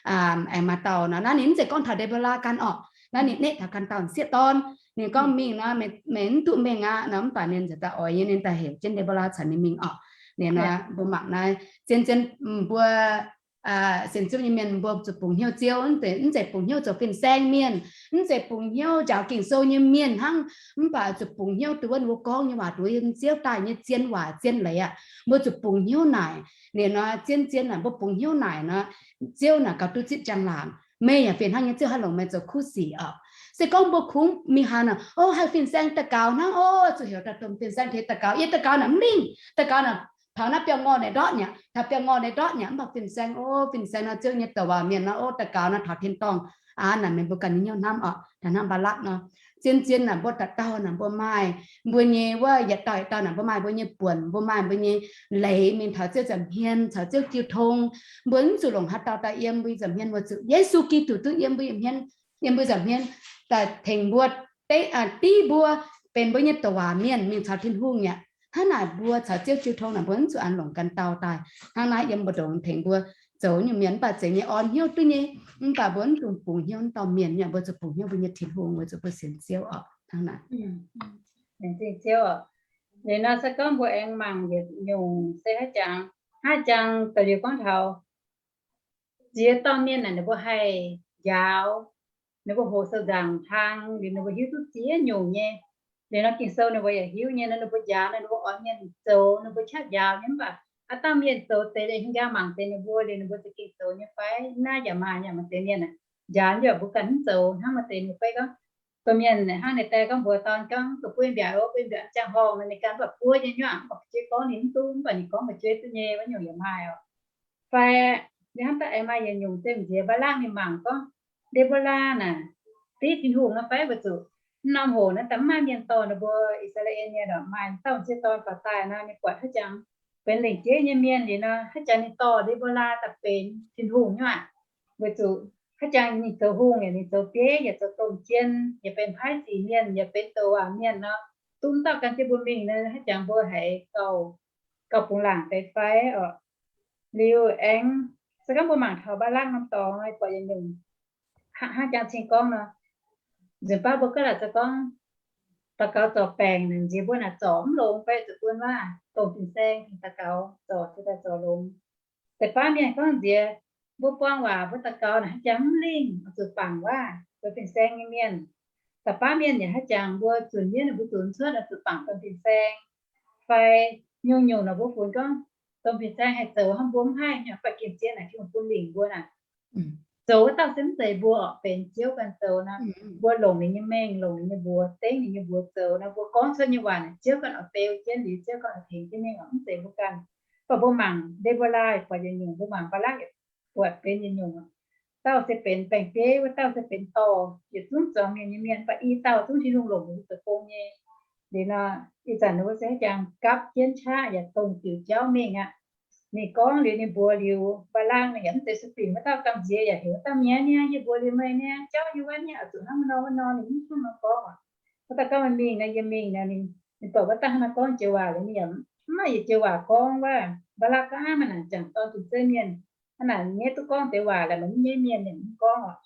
Aengx maaih dauh nor, naaiv ninh mv zeiz gorngv taux Nde^mbo^laa ganh orqc. Naaiv ninh neqv taux ganh dauh sieqv dorn. Ninh gorngv mingh nor, meih mv duqv mengh aqv nor, mv baac ninh nzunc daaih oix nyei, ninh daaih heuc jienv Nde^mbo^laa caux ninh mingh orqc. Ninh nor mbuo mangc naaiv zien-zien mbuo sienx Ziouv nyei mienh mbuo zuqc bungx hnyouv Ziouv, mv zeiz bungx hnyouv zoux fin-saeng mienh, mv zeiz bungx hnyouv njaaux Ging-Sou nyei mienh hnangv. Mv baac zuqc bungx hnyouv duqv wuov ninh mbuo gorngv nyei waac, duqv yiem Ziouv daaih nyei zien waac zien leiz aqv. Mbuo zuqc bungx hnyouv naaic. Ninh nor zien-zien naaic mbuo bungx hnyouv naaic nor, Ziouv naaic gauh duqv zipv njang laangc. Meih yaac fih hnangv nyei, Ziouv haih longc meih zoux kuv sic orqc. Se gorngv mbuo kungx mingh haaix nor, o, haih fin-saeng daux gaux hnangv, o, zuqc heuc daaih dongh fin-saeng tengx daux gaux. Yie daux gaux naaic mv lingh, daux gaux naaic taux naaiv biauv-ngorh naaic ndortv nyei, taux biauv-ngorh naaic ndortv nyei, mv baac fin-saeng, o, fin-saeng nor, Ziouv nyei douc waac mienh nor, o, daux gaux naaic taux tin-dorngh. Aa, naaic meih mbuo ganh nyei hnyouv hnamv orqc, taux hnangv Mbaalakv nor. Zien-zien naaic mbuo dauh dauh naaic mbuo maaih mbuo nyei wuov yietc dauh yietc dauh naaic mbuo maaih mbuo nyei buonc, mbuo maaih mbuo nyei leiz mingh taux Ziouv nza'hmien, caux Ziouv jiu tong. Mbuo mv zuqc longc haaix dauh daaih yiem mbuo nza'hmien, weic zuqc Yesu Giduc duqv yiem mbuo nza'hmien, yiem mbuo nza'hmien daaih tengx mbuo, div mbuo benx mbuo nyei douc waac mienh mingh caux Tin-Hungh aqv. Hnangv naaic mbuo caux Ziouv jiu tong naaic mbuo mv zuqc an longc ganh dauh daaih. Hnangv naaiv yiem mbu'ndongx tengx mbuo zoux nyungc mienh mv baac zeiz nyei orn hnyouv duqv nyei, mv baac mbuo mv dungx bungx hnyouv dauh mienh, mv baac mbuo zuqc bungx hnyouv mbuo nyei Tin-Hungh, mbuo zuqc bun sienx Ziouv orqc. Hnangv naaic. Laengz zingh Ziouv oc. Liuz nor se gorngv mbuo aengx mangc yietc nyungc se haaix jangx, haaix jangx da'liuz gorngv taux ziex dauh mienh naaic ninh mbuo haih njaaux, ninh mbuo hoqc sou nzaangc hlang liuz ninh mbuo hiuv duqv ziex nyungc nyei. Liuz nor Ging-Sou ninh mbuo yaac hiuv nyei nor, ninh mbuo njaaux nor ninh mbuo oix mienh zoux ninh mbuo qaqv njaaux nyei, mv baac Aav dangh mienh zoux deix liuz, hingh nqaang mangc deix ninh mbuo liuz, ninh mbuo za'gengh zoux nyei fai? Naaiv yaac maaih yaac maaih deix mienh aac, njaaux yaac mbuo ganh mv zoux hnangv. Maaih deix ninh fai gorngv, domh mienh hnangv ninh daaih gorngv mbuox dorn gorngv, Zuqc buo mbiaauc, buo mbiaauc ziangh horngh nor, ninh ganh mv baac buov nyei nyuav, mv baac jueiv gorngv ninh mv duqv, mv baac ninh gorngv mbuox jueiv duqv nyei, wuov nyungc yaac maaih oc. Fai ninh hnamv daaih aengx maaih yietc nyungc zemh nziex, Mbaalak ninh mangc gorngv, Nde^mbo^laa naaic div Tin-Hungh nor fai? Weic zuqc norm hoc naaiv daaih mv maaih mienh dorh ninh mbuo I^saa^laa^en nyei lorqc, maaih dauh m'sieqv dorn faaux daaih nor, ninh buatc haaix jangx benx lengc jeiv nyei mienh liuz nor, haaix jangx ninh dorh Nde^mbo^laa daaih benx Tin-Hungh nyei aqv. Weic zuqc haaix jangx ninh zoux hungh yaac ninh zoux bieiv yaac zoux domh jien, yaac benx paaiv ziqc mienh, yaac benx douc waac mienh nor, duqv dauh gan jienv mbuo mingh nor, haaix jangx mbuo haiz gauh, gauh bungx laangc deix fai oc. Liuz aengx se gorngv mbuo mangc taux Mbaalak norm dorngx, buatc yietc nyungc hnangv jangx cing gorngv nor, nzunc baav mbuo gaav laaic zoux gorngv daux gaux zorc baengc, nziex mbuo naaic zorc mv longx fai zuqc bun waac dongh fin-saeng daux gaux zorc, ziouc daaih zorc longx. Da'baav mienh gorngv nziex, mbuo buang waac mbuo daux gaux naaic haaix jangx mv lingh, oix zuqc bangc waac zoux fin-saeng nyei mienh. Da'baav mienh yaac haaix jangx mbuo zunc mienv mbuo zunc cuotv oix zuqc bangc dongh fin-saeng. Fai nyungc-nyungc nor mbuo funx gorngv dongh fin-saeng haih zoux hnangv mbuo mv haih nyei, fai gengh zien naaic Tin-Hungh bun lingc mbuo naaic. Zoux wuov dauh se mv zeiz mbuo oc, benx Ziouv ganh zoux nor. Mbuo longc ninh nyei mengh, longc ninh nyei mbuox, dengv ninh nyei mbuox zoux nor, mbuo gorngv cuotv nyei waac naaic Ziouv ganh oix beu jienv liuz, Ziouv ganh oix tengx jienv mingh oc, mv zeiz mbuo ganh. Mv baac mbuo mangc Nde^mbo^laa buatc yietc nyungc, mbuo mangc Mbaalak yaac buatc benx yietc nyungc. Dauh se benx baeng-bieiv, wuov dauh se benx dorh yietc zungv zuangx mienh nyei mienh, mv baac i dauh zungv Tin-Hungh longc mbuo zoux gong nyei. Liuz nor, ih zanc ninh mbuo se haaix jangx gapv jienv qaqv yaac dongh diuc jauv mingh aqv. Ninh gorngv liuz, ninh mbuox liuz, Mbaalak ninh yaac mv zeiz sueih binc wuov dauh gamh nziex yaac heuc wuov dauh mi'aqv niaa, yie mbuox liuz meih niaa, jauv yie wuov niaa, oix zuqc hnangv wuov nor wuov nor, ninh mv hnangv nor gorngv oc. Wuov dauh gorngv meih mingh nor, yie mingh nor, ninh, ninh buatc wuov dauh hnangv nor gorngv joux waac liuz, ninh yaac mv maaih yietc joux waac gorngv wuov. Mbaalak gorngv, Aav, meih naaic jangc dorn fin-saeng mienh, hnangv naaic nyaiv duqv gorngv deix waac laaix meih mv nyaiv mienh, ninh mv gorngv oc.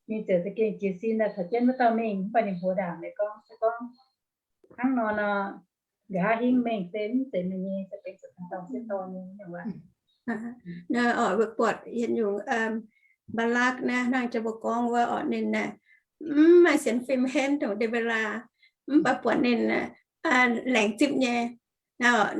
Ninh ziouc za'gengh jiez sin daaih caux jienv wuov dauh mingh, mv baac ninh mbuox ndaangc meih gorngv, se gorngv hnangv nor nor, nqa'haav hingv mengh se mv zeiz meih nyei, se benx zuqc dongh m'sieqv dorn nyei nyungc waac. Nor oix buatc yietc nyungc Mbaalak naaiv hnangv jiex mbuo gorngv wuov oc, ninh aeqv, mv maaih sienx fim henv dongh Nde^mbo^laa, mv baac buatc ninh aeqv, laengz zipv nyei.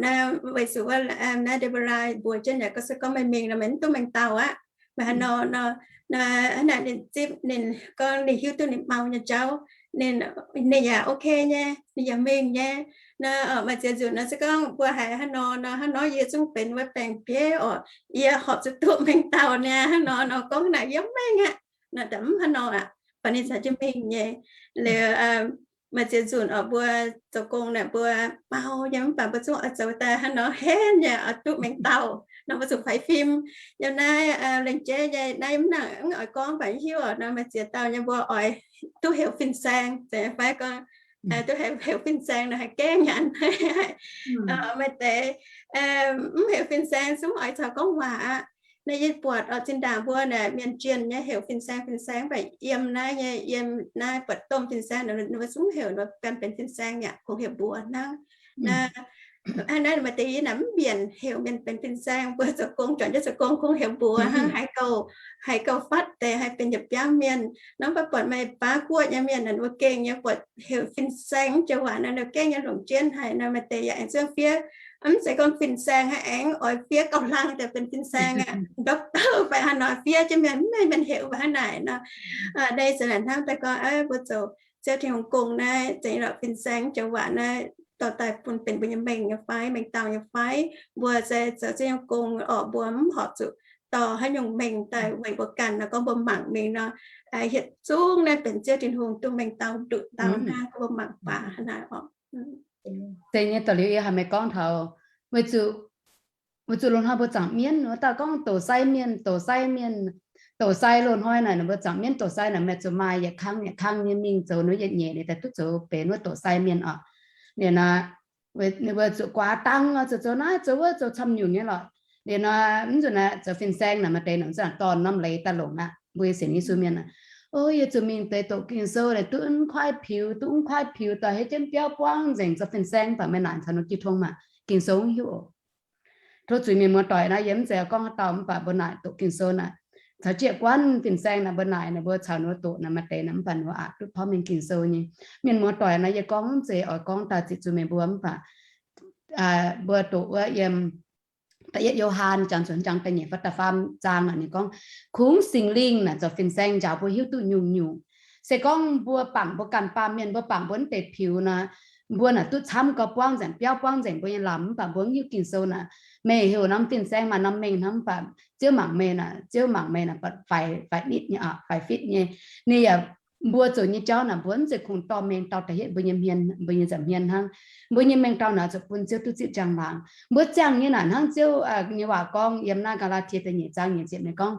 Naaiv weic zuqc wuov naaiv Nde^mbo^laa mbuox jienv yaac gorngv, se gorngv meih mingh nor meih mv duqv mengh dauh aqv. Meih hnangv nor, hnangv naaic ninh zipv, ninh gorngv ninh hiuv duqv ninh mau nyei jauv, ninh, ninh yaac ok nyei, ninh yaac mingh nyei. Naaiv maaih ziex nzunc nor se gorngv mbuo haiz hnangv nor nor, hnangv nor yie zungv benx wuov baeng-bieiv oc, yie horpc zuqc duqv mengh dauh niaa, hnangv nor nor gorngv naaic yie mv mengh aqv. Naaic daaih mv hnangv nor aqv, baac ninh caux jienv mingh nyei. Liuz maaih ziex nzunc oc, mbuo zoux gong naaic mbuo mau nyei, mv baac mbuo zungv oix zoux daaih hnangv nor henv nyei, oix duqv mengh dauh nor mbuo zuqc faix fim. Yiem naaiv lengc jeiv nyei naaiv mv nangc mv oix gorngv baac hiuv oc, nor maaih ziex dauh nyei mbuo oix duqv heuc fin-saeng, zeiz fai gorngv duqv heuc fin-saeng nor haih gaengh nyanc. Maaih deix mv heuc fin-saeng zungv oix caux gorngv waac aqv. Naaiv yie buatc oc, zinh ndaangc mbuo naaic mienh jienh nyei heuc fin-saeng, fin-saeng, mv baac yiem naaiv nyei, yiem naaiv buatc domh fin-saeng nor, ninh mbuo zungv heuc ninh mbuo ganh benx fin-saeng yaac kungx heuc mbuox hnangv. Naaiv, hnangv naaiv maaih deix yie naaic mv mbienc heuc mienh benx fin-saeng, mbuo zoux gong, juangc jienv zoux gong kungx heuc mbuox hnangv, haiz gauh, haiz gauh fatv deix, haih benx yietc biauv mienh. Nor mv baac buatc maaih baav guoqv nyei mienh naaic, mbuo gengh nyei buatc heuc fin-saeng joux waac nor, ninh gengh nyei longc jienv haic nor, maaih deix yaac aengx zungv fiev, mv zeiz gorngv fin-saeng, haiz aengx oix fiev gauh hlang deix benx fin-saeng aqv. Doctor fai hnangv nor fiev jienv mienh, mv mienh heuc haaix naaic nor. Naaiv zanc naaic hnamv daaih gorngv, mbuo zoux Ziouv Tin-Hungh gong naaiv, zeiz lorqc fin-saeng joux waac naaiv dorh daaih bun benx mbuo nyei mengh nyei fai, mengh dauh nyei fai? Mbuo se zoux Ziouv Tin-Hungh gong oc, mbuo mv horpc zuqc dorh haaix nyungc mengh daaih weic mbuo ganh nor, gorngv mbuo mangc mingh nor, hietv zungv naaiv benx Ziouv Tin-Hungh duqv mengh dauh nduqc dauh hnangv, gorngv mbuo mangc baac hnangv naaic oc. Deix nyei da'liuz yie haiz meih gorngv taux, weic zuqc, weic zuqc loz-hnoi mbuo zaangc mienv wuov dauh gorngv doqc sai mienh, doqc sai mienh, doqc sai loz-hnoi naaic, ninh mbuo zaangc mienv doqc sai naaic, meih zuqc maaih yietc kang yietc kang nyei mingh zoux wuov yietc nyeic, ninh daaih duqv zoux benx wuov doqc sai mienh oc. Ninh naaic, ninh mbuo zuqc guaax dang oc, zuqc zoux naaiv zoux wuov, zoux camv nyungc nyei lorqc. Liuz nor, mv zuqc naaic zoux fin-saeng naaic, maaih deix naaic mv zuqc dorh norm leiz daaih longc aqv. Mbuo sienx Yesu mienh aac, o, yie zuqc mingh deix doqc Ging-Sou naaic duqv mv kuaaiv piux, duqv mv kuaaiv piux, doix hei jienv biauv buangv nzengc zoux fin-saeng, baac meih naaic caux ninh jiu tong maah, Ging-Sou mv hiuv oc. Tov zuiz mienh muoz-doic naaic, yie mv zeiz gorngv haaix dauh, mv baac mbuo naaic doqc Ging-Sou naaic, caux jiez guanh fin-saeng naaic, mbuo naaic naaic mbuo caux ninh mbuo doqc naaic, maaih deix naaic mv baac ninh mbuo aqc duqv porv mengh Ging-Sou nyei. Mienh muoz-doic naaic, yie gorngv mv zeiz oix gorngv daaih ziqc zuiz meih mbuo, mv baac mbuo doqc wuov yiem da'yietv Yo^han jangx zuqc jangx da'nyeic fai da'faam zaang naaic ninh gorngv, kungx Singx Lingh naaic zoux fin-saeng njaaux mbuo hiuv duqv nyungc-nyungc. Se gorngv mbuo bangc mbuo ganh baamh mienh, mbuo bangc mbuo mv deix piux nor, mbuo naaic duqv camv gau buangv nzengc, biauv buangv nzengc mbuo nyei lamz, mv baac mbuo mv hiuv Ging-Sou naaic, meih heuc norm fin-saeng maaih norm mengh hnangv, mv baac Ziouv mangc meih naaic, Ziouv mangc meih naaic faix, faix nitv nyei, faix fitv nyei. Ninh yaac, mbuo zoux nyei jauv naaic mbuo mv zeiz kungx dorh mengh dauh da'hietv mbuo nyei hmien, mbuo nyei nza'hmien hnangv. Mbuo nyei mengh dauh naaic zuqc bun Ziouv duqv zipv njang-laangc. Mbuo ziangh nyei naaic hnangv Ziouv nyei waac gorngv yiem naaiv Gaa^laa^tie da'nyeic zaang nyeic ziepc ninh gorngv,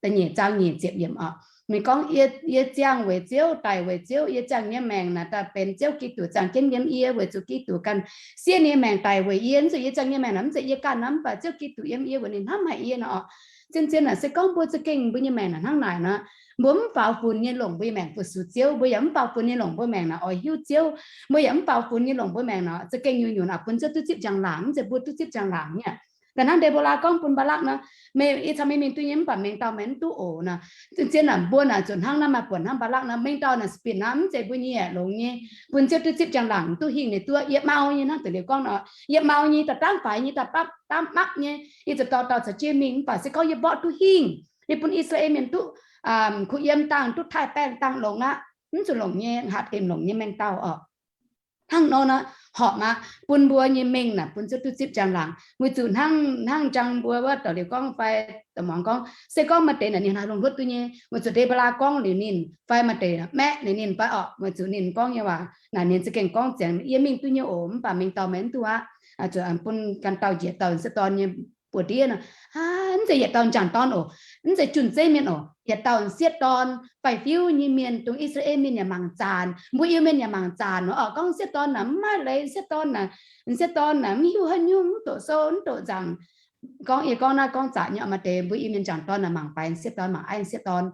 da'nyeic zaang nyeic ziepc yiemc oc, ninh gorngv, yie ziangh weic Ziouv, daic weic Ziouv. Yie ziangh nyei maengc naaic daaih benx Ziouv Giduc ziangh jienv yiem yie, weic zuqc Giduc ganh siev ninh nyei maengc daic weic yie. Mv zeiz yie ziangh nyei maengc naaic mv zeiz yie ganh nor, mv baac Ziouv Giduc yiem yie weic ninh hnamv haic yie nor oc. Zien-zien naaic se gorngv mbuo za'gengh mbuo nyei maengc naaic hnangv naaic nor, mbuo mv faaux funx nyei longc mbuo nyei maengc fu-sux Ziouv, mbuo yaac mv faaux funx nyei longc mbuo maengc naaic oix hiuv Ziouv, mbuo yaac mv faaux funx nyei longc mbuo maengc naaic za'gengh nyungc-nyungc naaic bun Ziouv duqv zipv njang-laangc, mv zeiz mbuo duqv zipv njang-laangc nyei. Da'hnangv Nde^mbo^laa gorngv bun Mbaalakv nor, meih, yie caux meih mingh duqv nyei, mv baac mengh dauh meih mv duqv oc nor. Zien-zien naaic mbuo naaic zuqc hnangv naaiv maaih buonc hnangv Mbaalakv nor, mengh dauh naaic spin naaic mv zeiz mbuo nyei longx nyei, bun Ziouv duqv zipv njang-laangc duqv hingh ninh duqv. Yietc mau nyei hnangv deix liuz gorngv nor, yietc mau nyei da'dangv faix nyei, da'dangv mapv nyei, yie zuqc dorh dauh caux jienv mingh, mv baac se gorngv yie mborqv duqv hingh, yie bun I^saa^laa^en mienh duqv kuh yiem dangh, duqv taaih baengh dangh longx aqv, mv zuqc longc nyei, hatc dimc longc nyei mengh dauh oc. Hnangv nor naaic horpc aqv, bun mbuo nyei mengh naaic bun Ziouv duqv zipv njang-laangc. Weic zuqc hnangv, hnangv jangx mbuo wuov daux liuz gorngv fai da'muangx gorngv, se gorngv maaih deix naaic ninh haih longc hluotv duqv nyei, weic zuqc Nde^mbo^laa gorngv liuz ninh, fai maaih deix maeqv liuz ninh fai oc, weic zuqc ninh gorngv nyei waac naaic ninh za'gengh gorngv ziangx, yie mingh duqv nyei oc, mv baac mengh dauh meih mv duqv aqv. Zuqc bun ganh dauh njiec dauh sieqv dorn nyei buoz-ndiev nor, mv zeiz yietc dauh njang dorn oc, mv zeiz junh zeiv mienh oc, yietc dauh sieqv dorn, baeqc fiuv nyei mienh, dongh I^saa^laa^en mienh yaac mangc zaanc, mbuo Iu-Mienh yaac mangc zaanc nor oc. Gorngv sieqv dorn naaic mv maaih leiz, sieqv dorn naaic, sieqv dorn naaic mv hiuv haaix nyungc, mv doqc sou, mv doqc nzaangc. Gorngv yie gorngv naaiv gorngv zaqc nyei oc, maaih deix mbuo Iu-Mienh njang dorn naaic mangc baix sieqv dorn, mangc aiv sieqv dorn.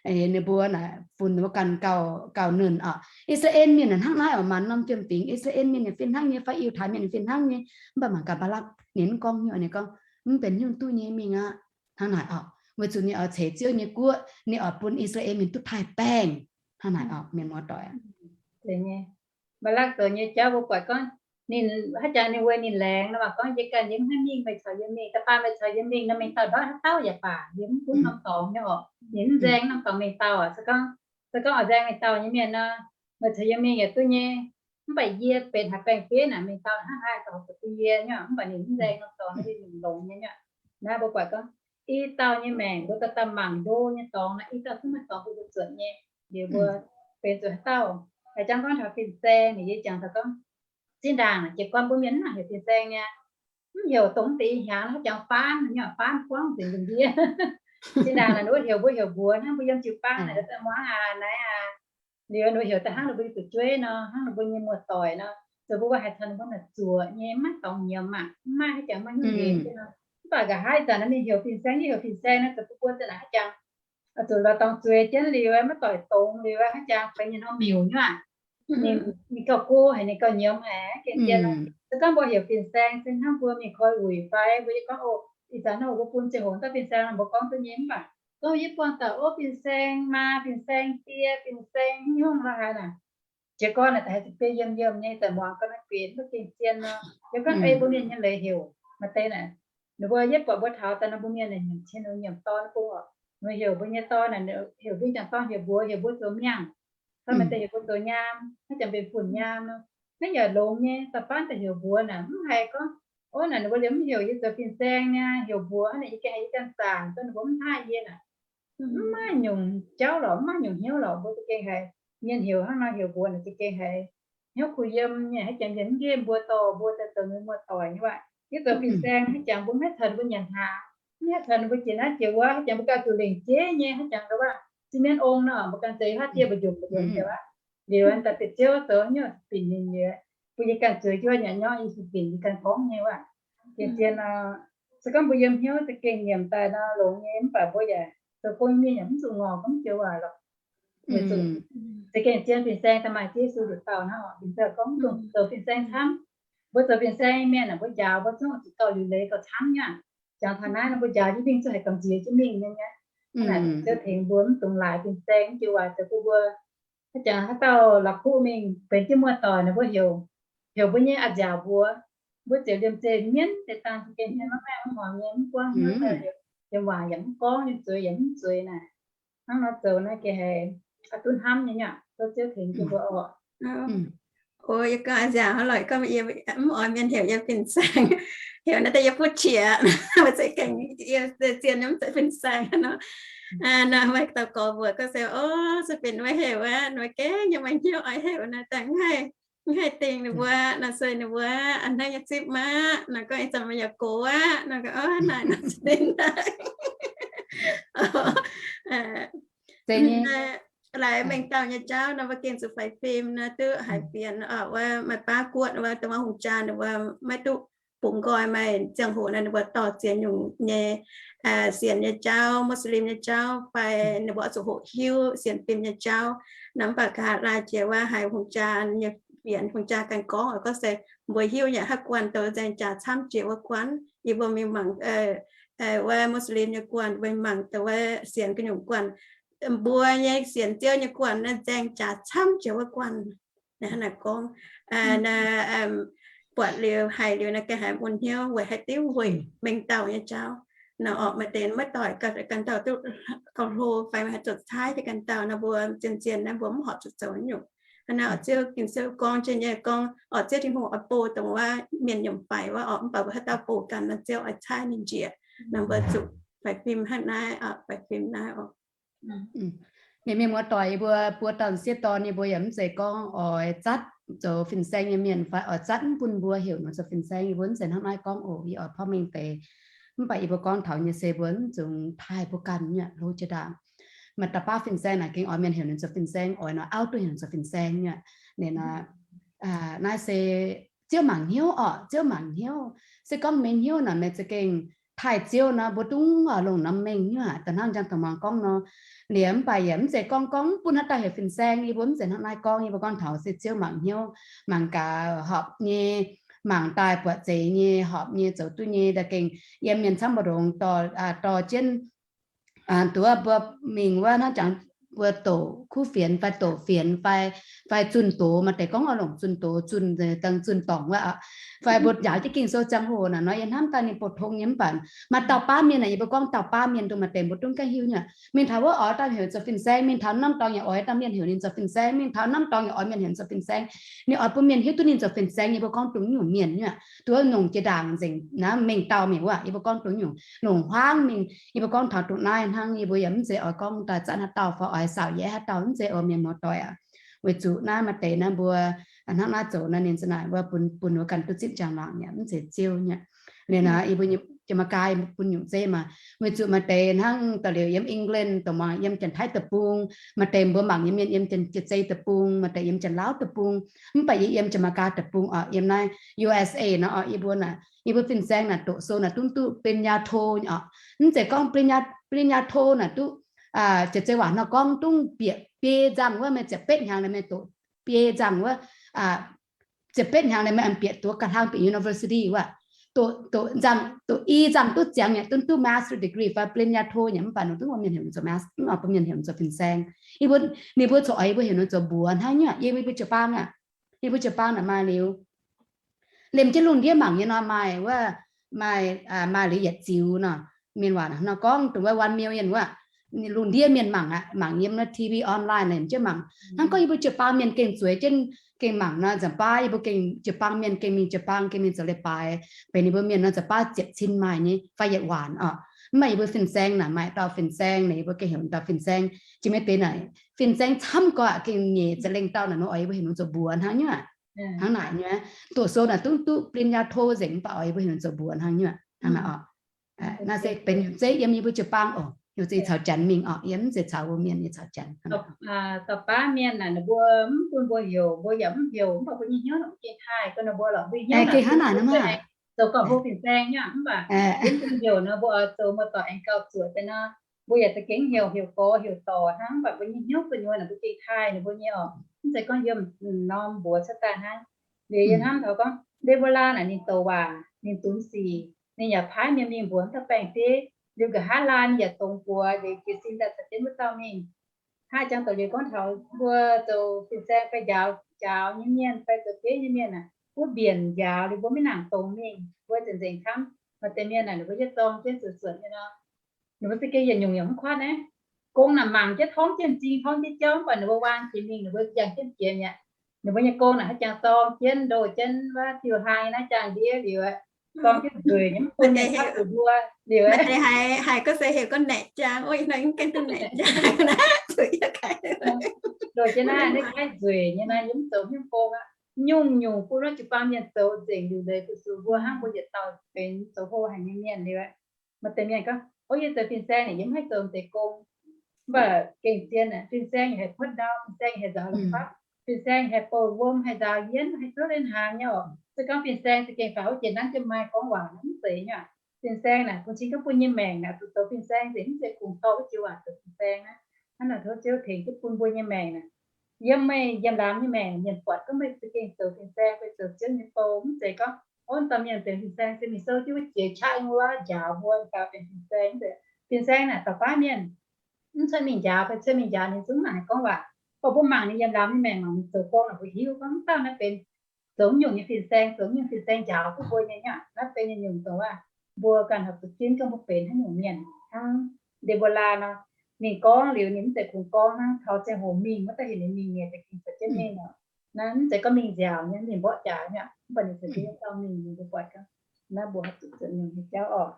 Ninh mbuo naaic funx mbuo ganh gauh, gauh nernh oc. I^saa^laa^en mienh naaic hnangv naaiv oc, maanc norm jiem-fingx I^saa^laa^en mienh yaac fih hnangv nyei, fai Yiutai mienh fih hnangv nyei. Mv baac mangc gaax Mbaalakv ninh mv gorngv nyei, ninh gorngv, mv benx nyungc duqv nyei mingh aqv. Hnangv naaic oc, weic zuqc ninh oix ceix Ziouv nyei guoqv, ninh oix bun I^saa^laa^en mienh duqv taaih baengh. Hnangv naaic oc, mienh muoz-doic. Mbaalakv zoux nyei jauv mbuo buatc gorngv, ninh haaix jangx ninh weic ninh laengz nor, mv baac gorngv, yie ganh yie mv haih mingh, meih caux yie mingh. Da'faanh meih caux yie mingh nor, mengh dauh ndortv haaix dauh yaac baac, yie mv bun norm dorngx nyei oc. Ninh mv nzaeng norm dorngx mengh dauh oc. Se gorngv, se gorngv oix nzaeng mengh dauh nyei mienh nor, meih caux yie mingh yaac duqv nyei. Mv baac yie benx haaix baengh fiev naaic, mengh dauh hnangv haaix dorngx zuqc bun yie nyei, mv baac ninh mv nzaeng norm dorngx, ninh nyungc longx nyei nyei. Naaiv mbuo buatc gorngv, i dauh nyei maengc mbuo dauh dauh mangc ndo nyei dorngx naaic, i dauh zungv maaih dorngx bun mbuo zuotc nyei. Liuz mbuo benx zuqc haaix dauh, haaix jangx gorngv taux fin-saeng, ninh yie jangx taux gorngv, zinh ndaangc jiez gorn mbuo mienh mv nangc heuc fin-saeng nyei, mv heuc dongh deix hnyangx haaix jangx faanv nyei, faanv buangv nzengc nzengc ndiev. Zinh ndaangc naaic ninh mbuo heuc, mbuo heuc mbuox hnangv mbuo yiem jiu-baang naaic, daaih muangx aac naaiv aac. Liuz ninh mbuo heuc daaih hnangv ninh mbuo nyei fu'jueiv nor, hnangv ninh mbuo nyei muoz-doic nor, zoux mbuo haiz caux ninh mbuo naaic zuoqc nyei, mv maaih dorngx nyiemz aqv, mv maaih haaix jangx maaih nyungc nqemh nor. Mv baac nqa'haav ih zanc naaiv mingh heuc fin-saeng, heuc fin-saeng naaiv zoux bun mbuo za'naaic haaix jangx zuqc lorz dorngx zueiz jienv liuz, maiv doic dongz liuz, haaix jangx benx nyei norm miuc nyei aqv. Ninh gauh go haic, ninh gauh nyiemz haic, gengh dien. Se gorngv mbuo heuc fin-saeng se hnangv mbuo mingh koi wuic fai mbuo yie gorngv, o, ih zanc nor mbuo bun ziangh hoc dauh fin-saeng, mbuo gorngv duqv nyei. Mv baac gorngv yie buangh dauh, o, fin-saeng maa, fin-saeng die, fin-saeng nyungc la'haaix naaic, jiez gorn naaic daaih haih zuqc biei yiem yiem nyei, daaih muangx ga'naaiv gueix mv baac gengh zien nor. Yie gorngv ei mbuo mienh nyei leiz heuc maaih deix naaic, ninh mbuo yietv buatc mbuo taux daaih nor, mbuo mienh naaic nyiemc cien ninh mbuo nyiemc dorn bung oc. Ninh mbuo heuc mbuo nyei dorn naaic, heuc mbuo jangc dorn heuc mbuox, heuc mbuo zoux miangh. Fai maaih deix heuc mbuo zoux nyaam, haaix jangx benx fun nyaam nor. Naaiv yaac longx nyei, da'faanh daaih heuc mbuox naaic mv haiz gorngv, o, naaic ninh mbuo liemh mv heuc yie zoux fin-saeng nyei, heuc mbuox hnangv naaic yie gengh haiz yie ganh zaanc, dongh ninh mbuo mv taaih yie naaic. Mv maaih nyungc jauv lorqc, mv maaih nyungc hnyouv lorqc, mbuo za'gengh haiz mienh heuc hnangv nor heuc mbuox naaic za'gengh haiz hnyouv kuh yiem nyei, haaix jangx mienh mv nqemh mbuo dorh mbuo daaih zoux ninh muoz-doic nyei waac. Yie zoux fin-saeng haaix jangx mbuo mv haih caux ninh mbuo nyanc hnaangx, mv haih caux ninh mbuo jiex naaiv jiex wuov, haaix jangx mbuo gauh zuqc lengc jeiv nyei, haaix jangx ndau waac zinh mienv ong nor, mbuo ganh zeix haav dieh mbu'ndongx mbu'ndongx nyei waac. Liuz daaih bieqc ziouv zoux nyungc binc ninh liuz, bun yie ganh zueiz jienv nyanc nyorqv, yie zuqc binc yie ganh gorngv nyei waac. Zien-zien nor, se gorngv mbuo yiem hnyouv za'gengh nyiemc daaih nor longx nyei, mv baac mbuo yaac zoux gong mienh yaac mv zuqc ngorc gorngv joux waac lorqc. Weic zuqc za'gengh zien fin-saeng daaih maaih Yesu nduqc dauh hnangv oc. Mbuo zoux fin-saeng camv, mbuo zoux fin-saeng mienh aeqv, mbuo njaaux mbuo zungv zuqc dorh liuc leiz dorh camv nyei. Jangx taux naaiv nor mbuo njaaux jienv mingh zungv haiz gamh nziex jienv mingh nyei nyei. Hnangv naaic Ziouv tengx mbuo mv dungx laaix fin-saeng, joux waac zoux bun mbuo haaix jangx haaix dauh la'kuqv mingh benx jienv muoz-doic naaic, mbuo heuc, heuc mbuo nyei a'nziaauc mbuox, mbuo ziouc liemh zeih mienv deix dangh za'gengh hmien maiv maengh mv muangx nyei, mv buangv hnyouv daaih, yiem waac yaac mv gorngv, liemh zueiz yaac mv zueiz naaic. Hnangv nor zoux naaiv gengh haiz duqv hnamv nyei nyei, tov Ziouv tengx jienv mbuo oc. O, yie gorngv nziaauc hnangv loic gorngv yie mv oix mienh heuc yie fin-saeng. Heuc naaiv daaih yie butv qiex, maiv zeiz gengh yie zien nyei mv zeiz fin-saeng nor. Nor maaih dauh gorx mbuox gorngv se, o, se benx meih heuc aqv, meih gengh nyei maaih hnyouv oix heuc naaic daaih mv haih, mv haih dingh ninh mbuo, nor sueih ninh mbuo a'hneiv nyei zipv maqv. Nor gorngv ih zanc meih yaac gox aqv. Nor gorngv, o, naaic nor za'gengh laaix mengh dauh nyei jauv nor, mbuo gengh zuqc faix fim nor, duqv haiz fienx oc, wuov maaih baav guoqv wuov, dongh wuov hungh jaa ninh mbuo maiv duqv bungx nqoi meih. Ziangh hoc naaiv ninh mbuo dorh ziex nyungc nyei sienx nyei jauv, Muslim nyei jauv, fai ninh mbuo oix zuqc hoqc hiuv sienx fim nyei jauv. Nor mv baac nqa'haav laai jiex wuov haiz hungh jaa nyei fienx, hungh jaa ganh gorngv oc, gorngv se mbuo hiuv yaac haaix guanh douh nzaeng jaax camv jiex wuov guanh. Yie mbuo mingh mangc wuov Muslim nyei guanh, mbuo mangc douh wuov sienx gu'nyungc guanh, mbuo nyei sienx Ziouv nyei guanh naaiv nzaeng jaax camv jiex wuov guanh. Naaiv gorngv, buatc liuz haiz liuz naaiv gengh haiz mun hnyouv weic haaix diuc? Weic mengh dauh nyei jauv. Nor orqc, maaih deix maiv doic ganh dauh duqv gauh hlo fai maaih haaix zoux caaiv deix ganh dauh nor, mbuo zien-zien naaiv mbuo mv horpc zuqc zoux nyungc. Hnangv naaiv orqc, Ziouv Ging-Sou gorngv jienv nyei gorngv, orqc, Ziouv Tin-Hungh oix bou dongh wuov mienh nyiemc faix wuov orqc, mv baac mbuo haaix dauh bouh ganh nor, Ziouv oix caaiv ninh njiec. Nor mbuo zuqc faix fim hnangv naaiv, faix fim naaiv orqc. Mienh, mienh muoz-doic, yie mbuo buo dauh sieqv dorn, yie mbuo yaac mv zeiz gorngv oix zatv zoux fin-saeng nyei mienh fai oix zatv mv bun mbuo heuc ninh zoux fin-saeng. Yie mbuo mv zeiz hnangv naaiv gorngv oc. Yie oix porv mengh deix, mv baac yie mbuo gorngv taux nyei se mbuo mv zuqc taaih mbuo ganh nyei hlo jiex ndaangc. Maaih dauh baav fin-saeng naaic gengh oix mienh heuc ninh zoux fin-saeng, oix nor auv duqv heuc ninh zoux fin-saeng nyei. Ninh naaiv se Ziouv mangc hnyouv orqc, Ziouv mangc hnyouv. Se gorngv mengh hnyouv naaic meih za'gengh taaih Ziouv nor, mbuo dungx longc norm mengh nyei aqv. Da'hnangv njang da'muangx gorngv nor, liemh mv baac yaac mv zeiz gorngv gorngv mv bun haaix dauh heuc fin-saeng. Yie mbuo mv zeiz hnangv naaiv gorngv. Yie mbuo gorngv taux se Ziouv mangc hnyouv, mangc gaax horpc nyei, mangc daaih buatc zeiz nyei, horpc nyei, zoux duqv nyei, da'gengh yiem mienh camv mbu'ndongx dorh jienv duqv mbuo mingh wuov hnangv jangx mbuo doqc kuv fienx fai doqc fienx fai, fai zunh doz, maaih deix gorngv oix longc zunh doz, zunh, dangh zunh dorngc wuov, fai mbuo njaaux jienv Ging-Sou ziangh hoc naaic nor, yie hnamv daaih ninh bouh tong nyei mv baac maaih dauh baav mienh naaic, yie mbuo gorngv dauh baav mienh dongh maaih deix mbuo dungx gaengh hiuv nyei. Mingh taux wuov oix dauh heuc zoux fin-saeng, mingh taux norm dorngx yaac oix dauh mienh heuc ninh zoux fin-saeng, mingh taux norm dorngx yaac oix mienh heuc ninh zoux fin-saeng. Ninh oix bun mienh hiuv duqv ninh zoux fin-saeng, yie mbuo gorngv dongh nyungc mienh nyei aqv. Duqv nongc jiex ndaangc nzengc naaiv mengh dauh mingh wuov, yie mbuo gorngv dongh nyungc longc hmuangv mingh. Yie mbuo gorngv taux dongh naaiv hnangv, yie mbuo yaac mv zeiz oix gorngv daaih zatv haaix dauh fai oix saauc yaeqv haaix dauh, mv zeiz oix mienh muoz-doic aqv. Weic zuqc naaiv maaih deix naaiv mbuo hnangv naaiv zoux naaiv ninh za'naaic mbuo bun, bun wuov ganh duqv zipv njang-laangc nyei, mv zeiz Ziouv nyei. Liuz naaic yie mbuo Janx-Meigaa bun nyungc zeiv maah. Weic zuqc maaih deix hnangv da'liuz yiem England dongh mangc yiem Janx-Taiv deic-bung, maaih deix mbuo mangc nyei mienh yiem Janx-Jiex Zei deic-bung, maaih deix yiem Janx-Lauv deic-bung. Mv baac yie yiem Janx-Meigaa deic-bung orqc, yiem naaiv U S A nor orqc, yie mbuo naaic, yih mbuo fin-saeng naaic doqc sou naaic dungv duqv ปริญญาโท nyei orqc. Mv zeiz gorngv ปริญญาโท naaic duqv, jiex zei waac nor gorngv dungv bieqc biei nzangc wuov, meih ziepc betv hnyangx naaic meih doqc biei nzangc wuov, ziepc betv hnyangx naaic meih aengx bieqc duqv ga'hlang bieqc university wuov, doqc, doqc nzangc, doqc i nzangc duqv ziangx nyei, dungv duqv master degree fai ปริญญาโท nyei, mv baac ninh dungv oix mienh heuc ninh zoux mas, dungv oix bun mienh heuc ninh zoux fin-saeng. Yie mbuo, ninh mbuo corc oix yie mbuo heuc ninh zoux mbuox hnangv nyei. Yie mbuo jiu-baang aqv, yie mbuo jiu-baang naaic maaih liuz, liemh jienv lungh ndiev mangc nyei nor maaih wuov, maaih, maaih liuz yietc ziux nor. Mienh waac nor gorngv dongh wuov one million wuov, lungh ndiev mienh mangc aqv, mangc yiem naaiv T V online liemh jienv mangc. Hnangv gorngv yie mbuo jiu-baang mienh gengh zueiz jienv gengh mangc nor, nzunc baav yie mbuo gengh jiu-baang mienh gengh mingh jiu-baang, gengh mingh zoux leiz-baaix benx ninh mbuo mienh nor, nzunc baav ziepc cin maaih nyei fai yietc waanc orqc. Mv baac yie mbuo fin-saeng naaic maaih dauh fin-saeng naaic, yie mbuo gengh heuc dauh fin-saeng. Jiex maiv deix naaic fin-saeng camv gorqv gengh nyeic za'lengh dauh naaic nor oix yie mbuo heuc ninh zoux mbuox hnangv nyei. Hnangv naaic nyei, doqc sou naaic dungv duqv ปริญญาโท nzengc, mv baac oix yie mbuo heuc ninh zoux mbuox hnangv nyei. Hnangv naaic orqc. Naaiv se benx nyungc zeiv yiem yie mbuo jiu-baang oc, heuc zingh caux Janx mingh orqc, yie mv zeiz caux mbuo mienh nyei, caux Janx. Dauh baav mienh naaic ninh mbuo mv bun mbuo heuc, mbuo yaac mv heuc, mv baac mbuo nyei hnyouv naaic mv gengh taaih, gorngv ninh mbuo lorqc mbuo nyei hnyouv naaic gengh hnangv naaic, zoux gorngv mbuo fin-saeng nyei, mv baac mv bun heuc nor mbuo oix zoux muoz-doic aengx gauh zuoqc deix nor, mbuo yaac za'gengh heuc, heuc gorx heuc dorc hnangv, mv baac mbuo nyei hnyouv gu'nyuoz naaic mbuo gengh taaih ninh mbuo nyei orqc, mv zeiz gorngv yiem norm mbuox cuotv daaih hnangv. Liuz yie hnamv taux gorngv Ndevolaa naaic ninh douc waac, ninh dunx sic, ninh yaac paaiv mienh mingh mbuox dauh baengh diev. Liuz nqa'haav laanh ninh yaac dongz buoz liuz jiez sin daaih caux jienv wuov dauh mingh. Hnangv jangx daaih liuz gorngv taux mbuo zoux fin-saeng fai njaaux, njaaux nyei mienh fai zoux bieiv nyei mienh aah, wuov mbienc njaaux liuz mbuo maiv nangc dongz mingh, mbuo nzengc nzengc camv. Maaih deix mienh naaic ninh mbuo yie zorng jienv zuqc zuotc nyei nor, ninh mbuo za'gengh yietc nyungc yaac mv kuatv naaiv. Gong naaic mangc jienv torngv jienv m'zing, torngv jienv jauv, mv baac ninh mbuo waan jiex mingh ninh mbuo yangh jienv jiex mi'aqv. Ninh mbuo nyei gong naaic haaix jangx zorng jienv ndoh jienv wuov diuh hlaang nyei naaiv jangx ndiev liuz, zorng jienv nzueic nyei, mv bun mienh daaih zuqc mbuo liuz, haiz gorngv se heuc gorngv naeqc jaang, ov, ih hnoi mv gaengh duqv naeqc jaang naaiv, zuqc yie gaax. Ndoh jienv naaiv, naaiv gaengh nzueic nyei naaiv, yie mv zoux hnyouv gong aqv. Nyungc-nyungc bun wuov jiu-baang mienh zoux nzengc liuc leiz, zuqc zuqc mbuo hnangv mbuo yietc dauh benx zoux hlo haic nyei mienh liuz, maaih deix mienh gorngv, ov, yie zoux fin-saeng naaic yie mv haih zoux deix gong. Mv baac gengh zien aeqv, fin-saeng yaac haih puotv ndau, fin-saeng yaac haih nzaaux la'kuaatv, fin-saeng yaac haih bouh wuom, haih nzaaux yienv, haih cuotv lai hnaangx nyei oc. Se gorngv fin-saeng za'gengh faaux wuov jiex nanv jienv maaih gorngv waac mv zeiz nyei. Fin-saeng naaic bun cing gorngv bun nyei maengc naaic, zuqc zoux fin-saeng nzengc, mv zeiz kungx dorh wuov joux waac zoux fin-saeng aqv. Hnangv naaic tov Ziouv tengx jienv bun mbuo nyei maengc naaic, yiem meih yiem laamz nyei maengc, mienh buatc gorngv meih za'gengh zoux fin-saeng, meih zoux Ziouv nyei bou, mv zeiz gorngv, ov, dauh mienh benx fin-saeng se mingh souv jienv wuov jiex qaqv wuov njaaux mbuo gaux benx fin-saeng. Mv zeiz, fin-saeng naaic dauh baav mienh mv cuotv mingh njaaux fai cuotv mingh njaaux ninh zungv mv mangc haaix gorngv waac. Mv baac mbuo mangc ninh yiem laamz nyei maengc, mangc ninh zoux gong naaic, mbuo hiuv gorngv mv dauh naaiv benx zoux nyungc nyei fin-saeng, zoux nyungc fin-saeng njaaux duqv mbuo nyei nyungc. Naaiv benx nyungc dongh waac mbuo ganh horpc zuqc ginv gorngv mbuo benx haaix nyungc mienh. Hnangv Nde^mbo^laa nor, ninh gorngv liuz ninh mv zeiz kungx gorngv hnangv, taux ziangh hoc mingh wuov dauh heuc ninh mingh nyei, za'gengh zoux jienv mingh oc. Naaiv mv zeiz gorngv mingh nziaauc nyei, mingh mborqv jaax nyei, mv baac ninh zoux jienv dauh mingh, ninh mbuo buatc gorngv naaiv mbuo zuqc zoux nyungc nyei jauv oc.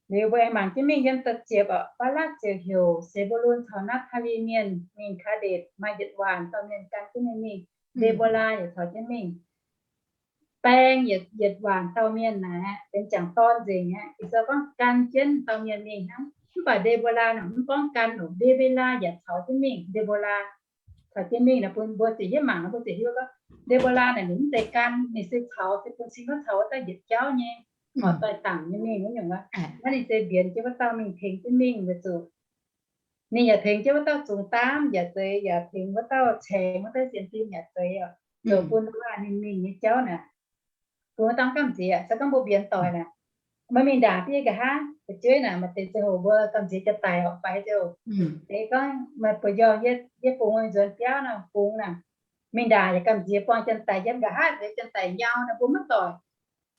Liuz mbuo aengx mangc jienv mingh yiem da'ziepc oc, Baalakv ziouc heuc Se^mbu^lun caux Napv^taa^li Mienh mingh Kaa^ndetc, maaih yietc waanc dauh mienh gan jienv ninh mingh. Nde^mbo^laa yaac caux jienv mingh. Baeng yietc, yietc waanc dauh mienh naaic, benx jangc dorn nzengc aqv. Ging-Sou gorngv gan jienv dauh mienh mingh hnangv. Mv baac Nde^mbo^laa naaic mv gorngv gan oc. Nde^mbe^laa yaac caux jienv mingh. Nde^mbo^laa caux jienv mingh naaic, bun mbuo ziouc hiuv mangc, mbuo ziouc hiuv gorngv Nde^mbo^laa naaic ninh mv zeiz gan, ninh se caux, se bun cing gorngv caux wuov dauh yietc jauv nyei, horpc doix-dangc nyei mingh wuov nyungc aqv. Naaiv ninh se mbienx jienv wuov dauh mingh tengx jienv mingh weic zuqc ninh yaac tengx jienv wuov dauh zungx daamv yaac zeiz, yaac tengx wuov dauh caengx wuov dauh sienx fim yaac zeiz oc. Zoux bun wuov ninh mingh nyei jauv naaic, bun wuov dauh gamh nziex. Se gorngv mbuo mbienx doic naaic, meih mingh ndaangc biei nqa'haav fu'jueiv naaic, maaih deix ziangh hoc mbuo gamh nziex jiex daic oc, fai ziouc deix gorngv meih buoz-njormh yie, yie bungx nzuonx biauv nor, bungx naaic, mingh ndaangc yaac gamh nziex buangh janx-daic yiem nqa'haav, nziex janx-daic nyau nor, mbuo maiv doic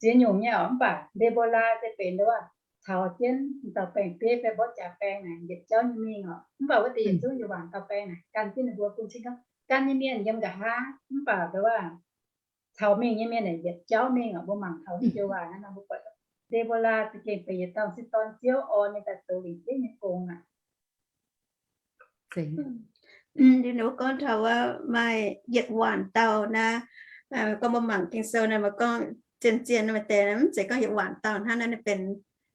ziex nyungc nyei oc. Mv baac Nde^mbo^laa se benx wuov caux jienv dauh baeng-bieiv fai mborqv jaax baeng naaic yietc jauv nyei mingh oc. Mv baac wuov deix yietc zungv yie waanc dauh baeng naaic gan jienv ninh mbuo bun cing gorngv gan nyei mienh yiem nqa'haav, mv baac wuov caux mingh nyei mienh naaic yietc jauv mingh oc. Mbuo mangc taux joux waac naaiv nor mbuo buatc Nde^mbo^laa za'gengh benx yietc dauh m'sieqv dorn Ziouv orn nyei daaih zoux lingc jeiv nyei gong aqv. Ninh mbuo gorngv taux wuov maaih yietc waanc dauh naaiv, gorngv mbuo mangc Ging-Sou naaiv, mbuo gorngv zien-zien maaih deix mv zeiz gorngv yietc waanc dauh hnangv, naaiv benx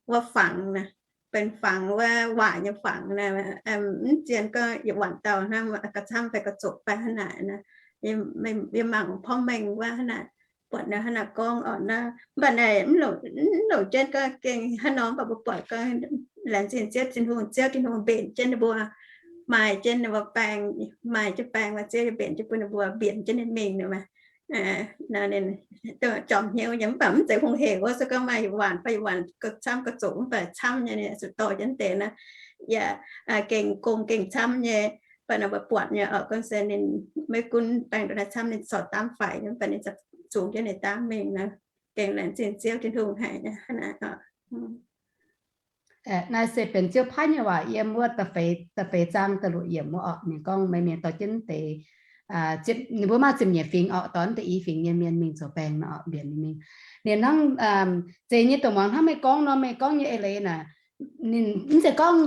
wuov fangx naaiv, benx fangx wuov waaic nyei fangx naaiv. Mv zien gorngv yietc waanc dauh hnangv, gauh camv fai gauh zoqc fai hnangv naaic naaiv. Yie mangc porv mengh wuov hnangv naaic, buatc naaiv hnangv naaic gorngv oc naaiv. Mv baac naaic mv longc jienv gorngv gengh hnangv nor, mv baac mbuo buatc gorngv laengz zingh Ziouv Tin-Hungh, Ziouv Tin-Hungh mbenc jienv ninh mbuo, maaih jienv ninh mbuo baeng, maaih jienv baeng, maaih Ziouv mbenc jienv bun ninh mbuo mbienc jienv ninh mingh nor. Ninh zorpc hnyouv nyei, mv baac mv zeiz hungh hec wuov, se gorngv maaih yietc waanc fai yietc waanc gauh camv gauh zoqc, mv baac camv nyei, ninh zuqc dorh jienv deix naaiv, yaac gengh gong gengh camv nyei. Mv baac naaiv mbuo buatc nyei oc, gorngv se ninh maiv gunv baeng ndongc naaiv camv, ninh corc daamv faix, mv baac ninh zungx jienv ninh daamv mingh nor, gengh laengz zingh Ziouv Tin-Hungh haic nyei hnangv naaic oc. Naaiv se benx Ziouv paaiv nyei waac yiem wuov da'feix, da'feix zaang da'luoqc yiemc wuov oc. Ninh gorngv meih mienh dorh jienv deix, ninh mbuo maaih ziepc nyeic fingx oc, dorh deix i fingx nyei mienh mingh zoux baeng nor oc, mbienx ninh mingh. Ninh hnangv zeiz nyei dongh muangx hnangv meih gorngv nor, meih gorngv nyei eix leiz naaic, ninh mv zeiz gorngv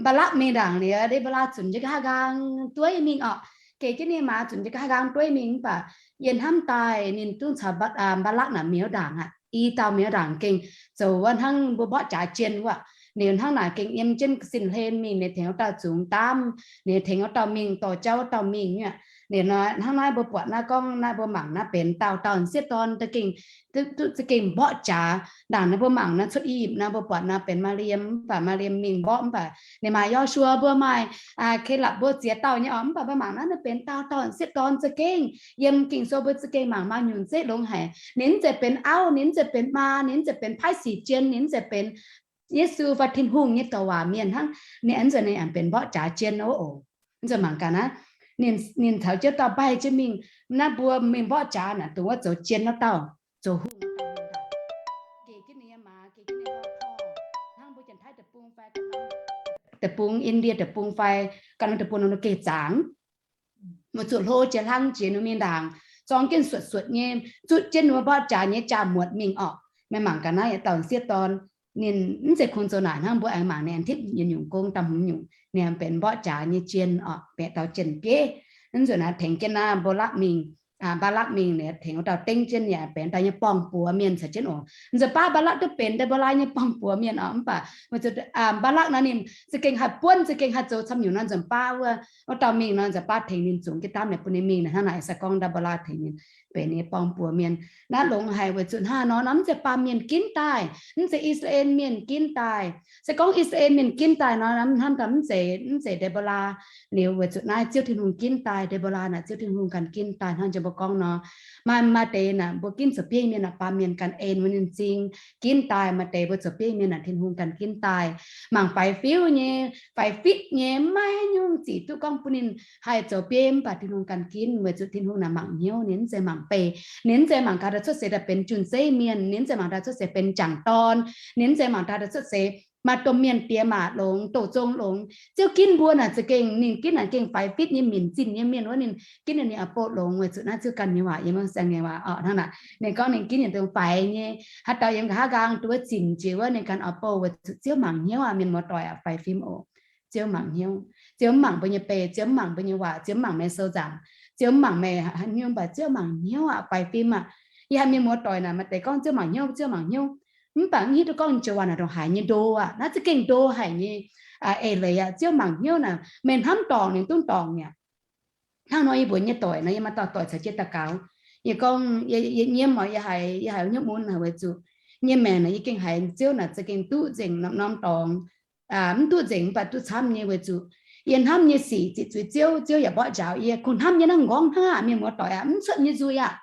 Mbaalakv mingh ndaangc liuz, Nde^mbo^laa zunc jienv nqa'haav nqaang dueiv mingh oc. Geh jienv ninh maa zunc jienv nqa'haav nqaang dueiv mingh mv baac yiem hnamv daaih ninh duqv caux Mbaalakv naaic miuz ndaangc aqv. I dauh miuz ndaangc gengh zoux wuov hnangv mbuo mborqv jaax jien wuov. Ninh hnangv naaic gengh yiem jienv sin hlen mingh, ninh tengx wuov dauh zungx daamv, ninh tengx wuov dauh mingh dorh jauv wuov dauh mingh aqv. Ninh hnangv naaiv mbuo buatc naaiv gorngv naaiv mbuo mangc naaiv benx dauh dauh m'sieqv dorn, za'gengh mborqv jaax. Ndaangc naaiv mbuo mangc naaiv cuotv I^yipv naaiv mbuo buatc naaiv benx Maa^liem, mv baac Maa^liem mingh mborqv mv baac ninh maaih Yo^su^waa mbuo, maaih Kalapc mbuo ziex dauh nyei oc. Mv baac mbuo mangc naaiv, naaiv benx dauh dauh m'sieqv dorn za'gengh. Yiem Ging-Sou mbuo za'gengh mangc maaih nyungc zeiv longx haic. Ninh mv zeiz benx auv, ninh mv zeiz benx maa, ninh mv zeiz benx paaiv sic jien, ninh mv zeiz benx Yesu fai Tin-Hungh nyei douc waac mienh hnangv. Ninh mv zeiz, ninh aengx benx mborqv jaax jien oc. Mv zeiz mangc gaax naaiv. Ninh, ninh caux jienv dauh mbaih jienv mingh. Naaiv mbuo mingh mborqv jaax naaic, dongh wuov zoux jien wuov dauh, zoux hungh, geh jienv ninh nyei maaz, geh jienv ninh nyei dorh, hnangv mbuo Janx-Taiv deic-bung fai, deic-bung, Indie deic-bung fai ganh norm deic-bung nor geh zaangc. Weic zuqc hlo jiex hlang jiex, ninh mingh ndaangc zorng jienv suotc suotc nyei, zutv jienv wuov mborqv jaax nyei jaa-muotc mingh orqc. Meih mangc gaax naaiv yietc dauh sieqv dorn, ninh mv zeiz kungx zoux naaic hnangv. Mbuo aengx mangc ninh tiv yietc nyungc gong, da'hmz nyungc, ninh benx mborqv jaax nyei jien orqc, benx dauh jien-bieiv. Mv nzunc naaiv tengx jienv naaiv Mbo^lakv mingh, Mbaalakv mingh, ninh tengx wuov dauh dengv jienv, yaac benx dauh nyei borng-buoz mienh caux jienv oc. Nzunc baav Mbaalakv duqv benx Deic^bo^laa nyei borng-buoz mienh orqc, mv baac Mbaalakv nor ninh za'gengh haih buonv, za'gengh haih zoux camv nyungc nor. Nzunc baav wuov, wuov dauh mingh nor, nzunc baav tengx ninh zungx jienv daamv naaic bun ninh mingh naaic. Hnangv naaic se gorngv Deic^bo^laa tengx ninh benx ninh nyei borng-buoz mienh. Naaiv longx haic weic zuqc hnangv nor, naaiv mv zeiz baamh mienh ginv daaih, mv zeiz I^saa^laa^en Mienh ginv daaih. Se gorngv I^saa^laa^en Mienh ginv daaih nor, hnamv daaih mv zeiz, mv zeiz Deic^bo^laa liuz, weic zuqc naaiv Ziouv Tin-Hungh ginv daaih. Deic^bo^laa naaic Ziouv Tin-Hungh ganh ginv daaih. Hnangv jiex mbuo gorngv nor, maaih, maaih deix naaic mbuo ginv zoux bieiv mienh naaic, baamh mienh ganh en wuov ninh m'zing ginv daaih. Maaih deix mbuo zoux bieiv mienh naaic Tin-Hungh ganh ginv daaih. Mangc faix-fiuv nyei, faix-fitv nyei, maiv nyungc zic duqv gorngv bun ninh haih zoux bieiv, mv baac Tin-Hungh ganh ginv, weic zuqc Tin-Hungh naaic mangc hnyouv, ninh mv zeiz mangc beih. Ninh mv zeiz mangc gaax daaih cuotv seix daaih benx jun-zeiv mienh, ninh mv zeiz mangc daaih cuotv seix benx jangc dorn, ninh mv zeiz mangc daaih daaih cuotv seix maaih domh mienh diex maac longx, douz zong longx. Ziouv ginv mbuo naaic za'gengh ninh ginv naaic gengh faix-fitv nyei, minc zinh nyei mienh wuov, ninh ginv ninh oix bouh longx weic zuqc naaiv Ziouv ganh nyei waac, yiem wuov Saeng nyei waac orqc. Hnangv naaic ninh gorngv ninh ginv yietc dongh faix nyei, haaix dauh yiem nqa'haav nqaang duqv wuov zinh jiex wuov, ninh ganh oix bouh weic zuqc Ziouv mangc hnyouv aqv. Mienh muoz-doic aac, faix fim oc. Ziouv mangc hnyouv. Ziouv mv mangc mbuo nyei beih, Ziouv mv mangc mbuo nyei waac, Ziouv mv mangc meih sou nzaangc, Ziouv mv mangc meih haaix nyungc, mv baac Ziouv mangc hnyouv aqv, faix fim aqv. Yie haiz mienh muoz-doic naaic maaih deix gorngv Ziouv mangc hnyouv, Ziouv mangc hnyouv, mv baac mv hiuv duqv gorngv ninh joux waac naaic ndongc haaix nyei ndo aqv. Naaiv za'gengh ndo haic nyei. Eix leiz aqv, Ziouv mangc hnyouv naaic, meih hnamv dorngc ninh duqv dorngc mi'aqv. Hnangv nor yie mbuox nyei doic nor, yie maaih dauh doic caux jienv daux gaux. Yie gorngv, yie, yie nyiemv oc, yie haiz, yie haiz hnyouv mun haic weic zuqc nyei maengc naaic yie gengh haiz Ziouv naaic za'gengh duqv nzengc norm-norm dorngx. Mv duqv nzengc mv baac duqv camv nyei weic zuqc yie hnamv nyei sic ziqc zuiz Ziouv, Ziouv yaac mborqv njaaux yie. Kungx hnamv nyei naaiv nqorngv hnangv aqv, mienh muoz-doic aqv, mv cuotv nyei nzuih aqv.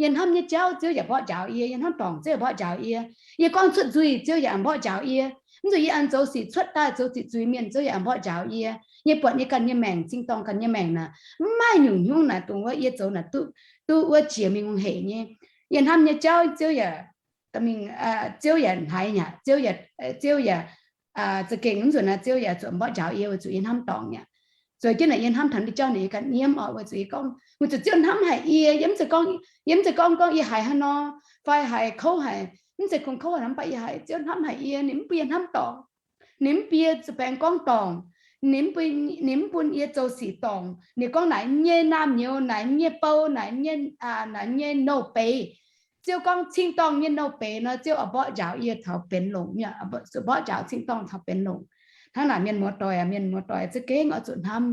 Yie hnamv nyei jauv Ziouv yaac mborqv njaaux yie, yie hnamv dorngc Ziouv yaac mborqv njaaux yie. Yie gorngv cuotv nzuih Ziouv yaac mborqv njaaux yie. Mv zuqc yie an zoux sic cuotv daaih zoux ziqc zuiz mienh Ziouv yaac mborqv njaaux yie. Yie buatc nyei ganh nyei maengc, cing-dorngh ganh nyei maengc naaic, mv maaih nyungc hnyouv naaic dongh wuov yie zoux naaic duqv, duqv wuov jiex mingh hungh heic nyei. Yie hnamv nyei jauv Ziouv yaac, Ziouv yaac hnaiv nyei, Ziouv yaac, Ziouv yaac, za'gengh mv nzunc naaiv Ziouv yaac zuqc mborqv njaaux yie weic zuqc yie hnamv dorngc nyei. Zueiz jienv naaic yie hnamv taux naaiv jauv naaic yie ganh nyiemv oc, weic zuqc yie gorngv, weic zuqc Ziouv hnamv haic yie. Yie mv zeiz gorngv, yie mv zeiz gorngv, gorngv yie haiz hnangv nor fai haiz kouv haic, mv zeiz kungx kouv haic nor, mv baac yie haiz Ziouv hnamv haic yie. Ninh mv bun yie hnamv dorngc, ninh mv bun yie zuqc baengx gorngv dorngc, ninh mv bun, ninh mv bun yie zoux sic dorngc. Ninh gorngv naaic nyei naamh nyouz, naaic nyei bou, naaic nyei, naaic nyei nouh beiz. Ziouv gorngv cing-dorngh nyei nouh beiz nor, Ziouv oix mborqv njaaux yie taux benx longc, mborqv njaaux cing-dorngh taux benx longc. Hnangv naaic mienh muoz-doic, mienh muoz-doic za'gengh oix zuqc hnamv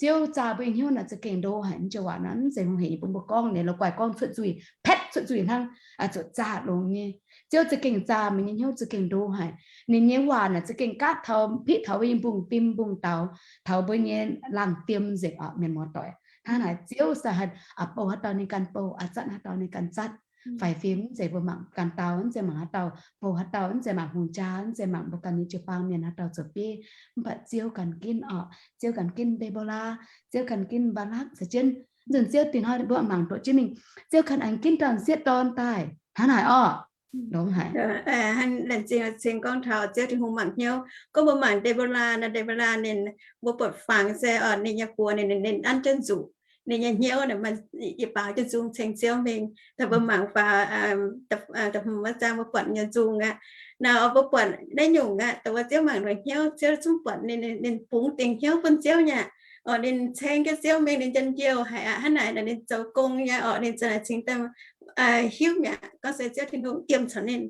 Ziouv zaah mbuo nyei hnyouv naaic za'gengh ndo haic. Mv zeiz waac naaiv mv zeiz hungh heic, yie bun mbuo gorngv nyei, la'guaih gorngv cuotv nzuih, petv cuotv nzuih hnangv, zuqc zaah longx nyei. Ziouv za'gengh zaah meih nyei hnyouv za'gengh ndo haic. Ninh nyei waac naaic za'gengh gaatv taux, piqv taux mbuo nyei mbungv-fim mbungv-daux, taux mbuo nyei laangh fim nzengc oc, mienh muoz-doic. Hnangv naaic Ziouv se haih bouh haaix dauh ninh ganh bouh, a'zanc haaix dauh ninh ganh zatv. Faix fim mv zeiz mbuo mangc ganh dauh, mv zeiz mangc haaix dauh bouh haaix dauh, mv zeiz mangc hungh jaa, mv zeiz mangc mbuo ganh nyei jiu-baang mienh haaix dauh zoux bieiv. Mv baac Ziouv ganh ginv oc. Ziouv ganh ginv Deic^bo^laa, Ziouv ganh ginv Mbaalakv caux jienv. Nzunc Ziouv dingc hnoi mbuo mangc doqc jienv mingh, Ziouv ganh aengx ginv dauh sieqv dorn daaih. Hnangv naaic orqc. Longx haic. Laengz zingh ceng gorngv taux Ziouv Tin-Hungh mangc hnyouv. Gorngv mbuo mangc Deic^bo^laa nor, Deic^bo^laa ninh, mbuo buatc fangx se oc, ninh nyei buoz ninh, ninh nanv jienv nzuqc. Ninh nyei hnyouv naaic, yie baaux jienv nzung ceng Ziouv mingh. Daaih mbuo mangc faaux da'hmz wuov zaang mbuo buatc nyei nzung aqv. Naaic mbuo buatc naaiv nyungc aqv, dongh wuov Ziouv mangc nduqc hnyouv, Ziouv zungv buatc ninh, ninh bungx dingc hnyouv bun Ziouv nyei. Oc, ninh ceng jienv Ziouv mingh, ninh njien-youh haic aqv. Hnangv naaic ninh zoux gong nyei oc, ninh za'naaic cingx daaih hiuv mi'aqv gorngv se Ziouv Tin-Hungh yiem caux ninh.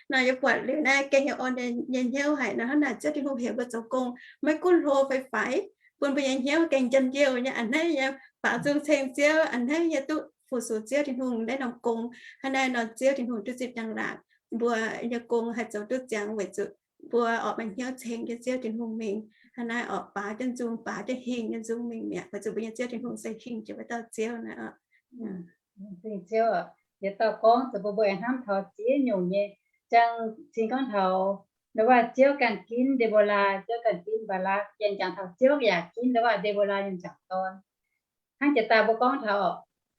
Naaic yie buatc liuz naaiv gengh heuc orn nyei hnyouv haic nor. Hnangv naaic Ziouv Tin-Hungh heuc mbuo zoux gong, maiv gunv hlo fai faix, bun mbuo nyei hnyouv gengh njien-youh nyei. A'hneiv nyei faaux nzung ceng Ziouv, a'hneiv nyei duqv fu-sux Ziouv Tin-Hungh naaiv norm gong. Hnangv naaiv nor Ziouv Tin-Hungh duqv zipv njang-laangc, mbuo nyei gong haih zoux duqv ziangx weic zuqc mbuo oix maaih hnyouv ceng jienv Ziouv Tin-Hungh mingh. Hnangv naaiv oc, baaux jienv nzung, baaux jienv hingh nyei nzung mingh mi'aqv, weic zuqc mbuo nyei Ziouv Tin-Hungh se hingh jiex wuov dauh Ziouv naaiv oc. Zingh Ziouv oc, yietc dauh gorngv zuqc mbuo mbuo hnamv taux ziex nyungc nyei, jang cing gorngv taux ndau wuov Ziouv ganh ginv Deic^bo^laa, Ziouv ganh ginv Mbaalakv, yaac jangx taux Ziouv yaac ginv ndau wuov Deic^bo^laa nyei m'jangc dorn. Hnangv jiex daaih mbuo gorngv taux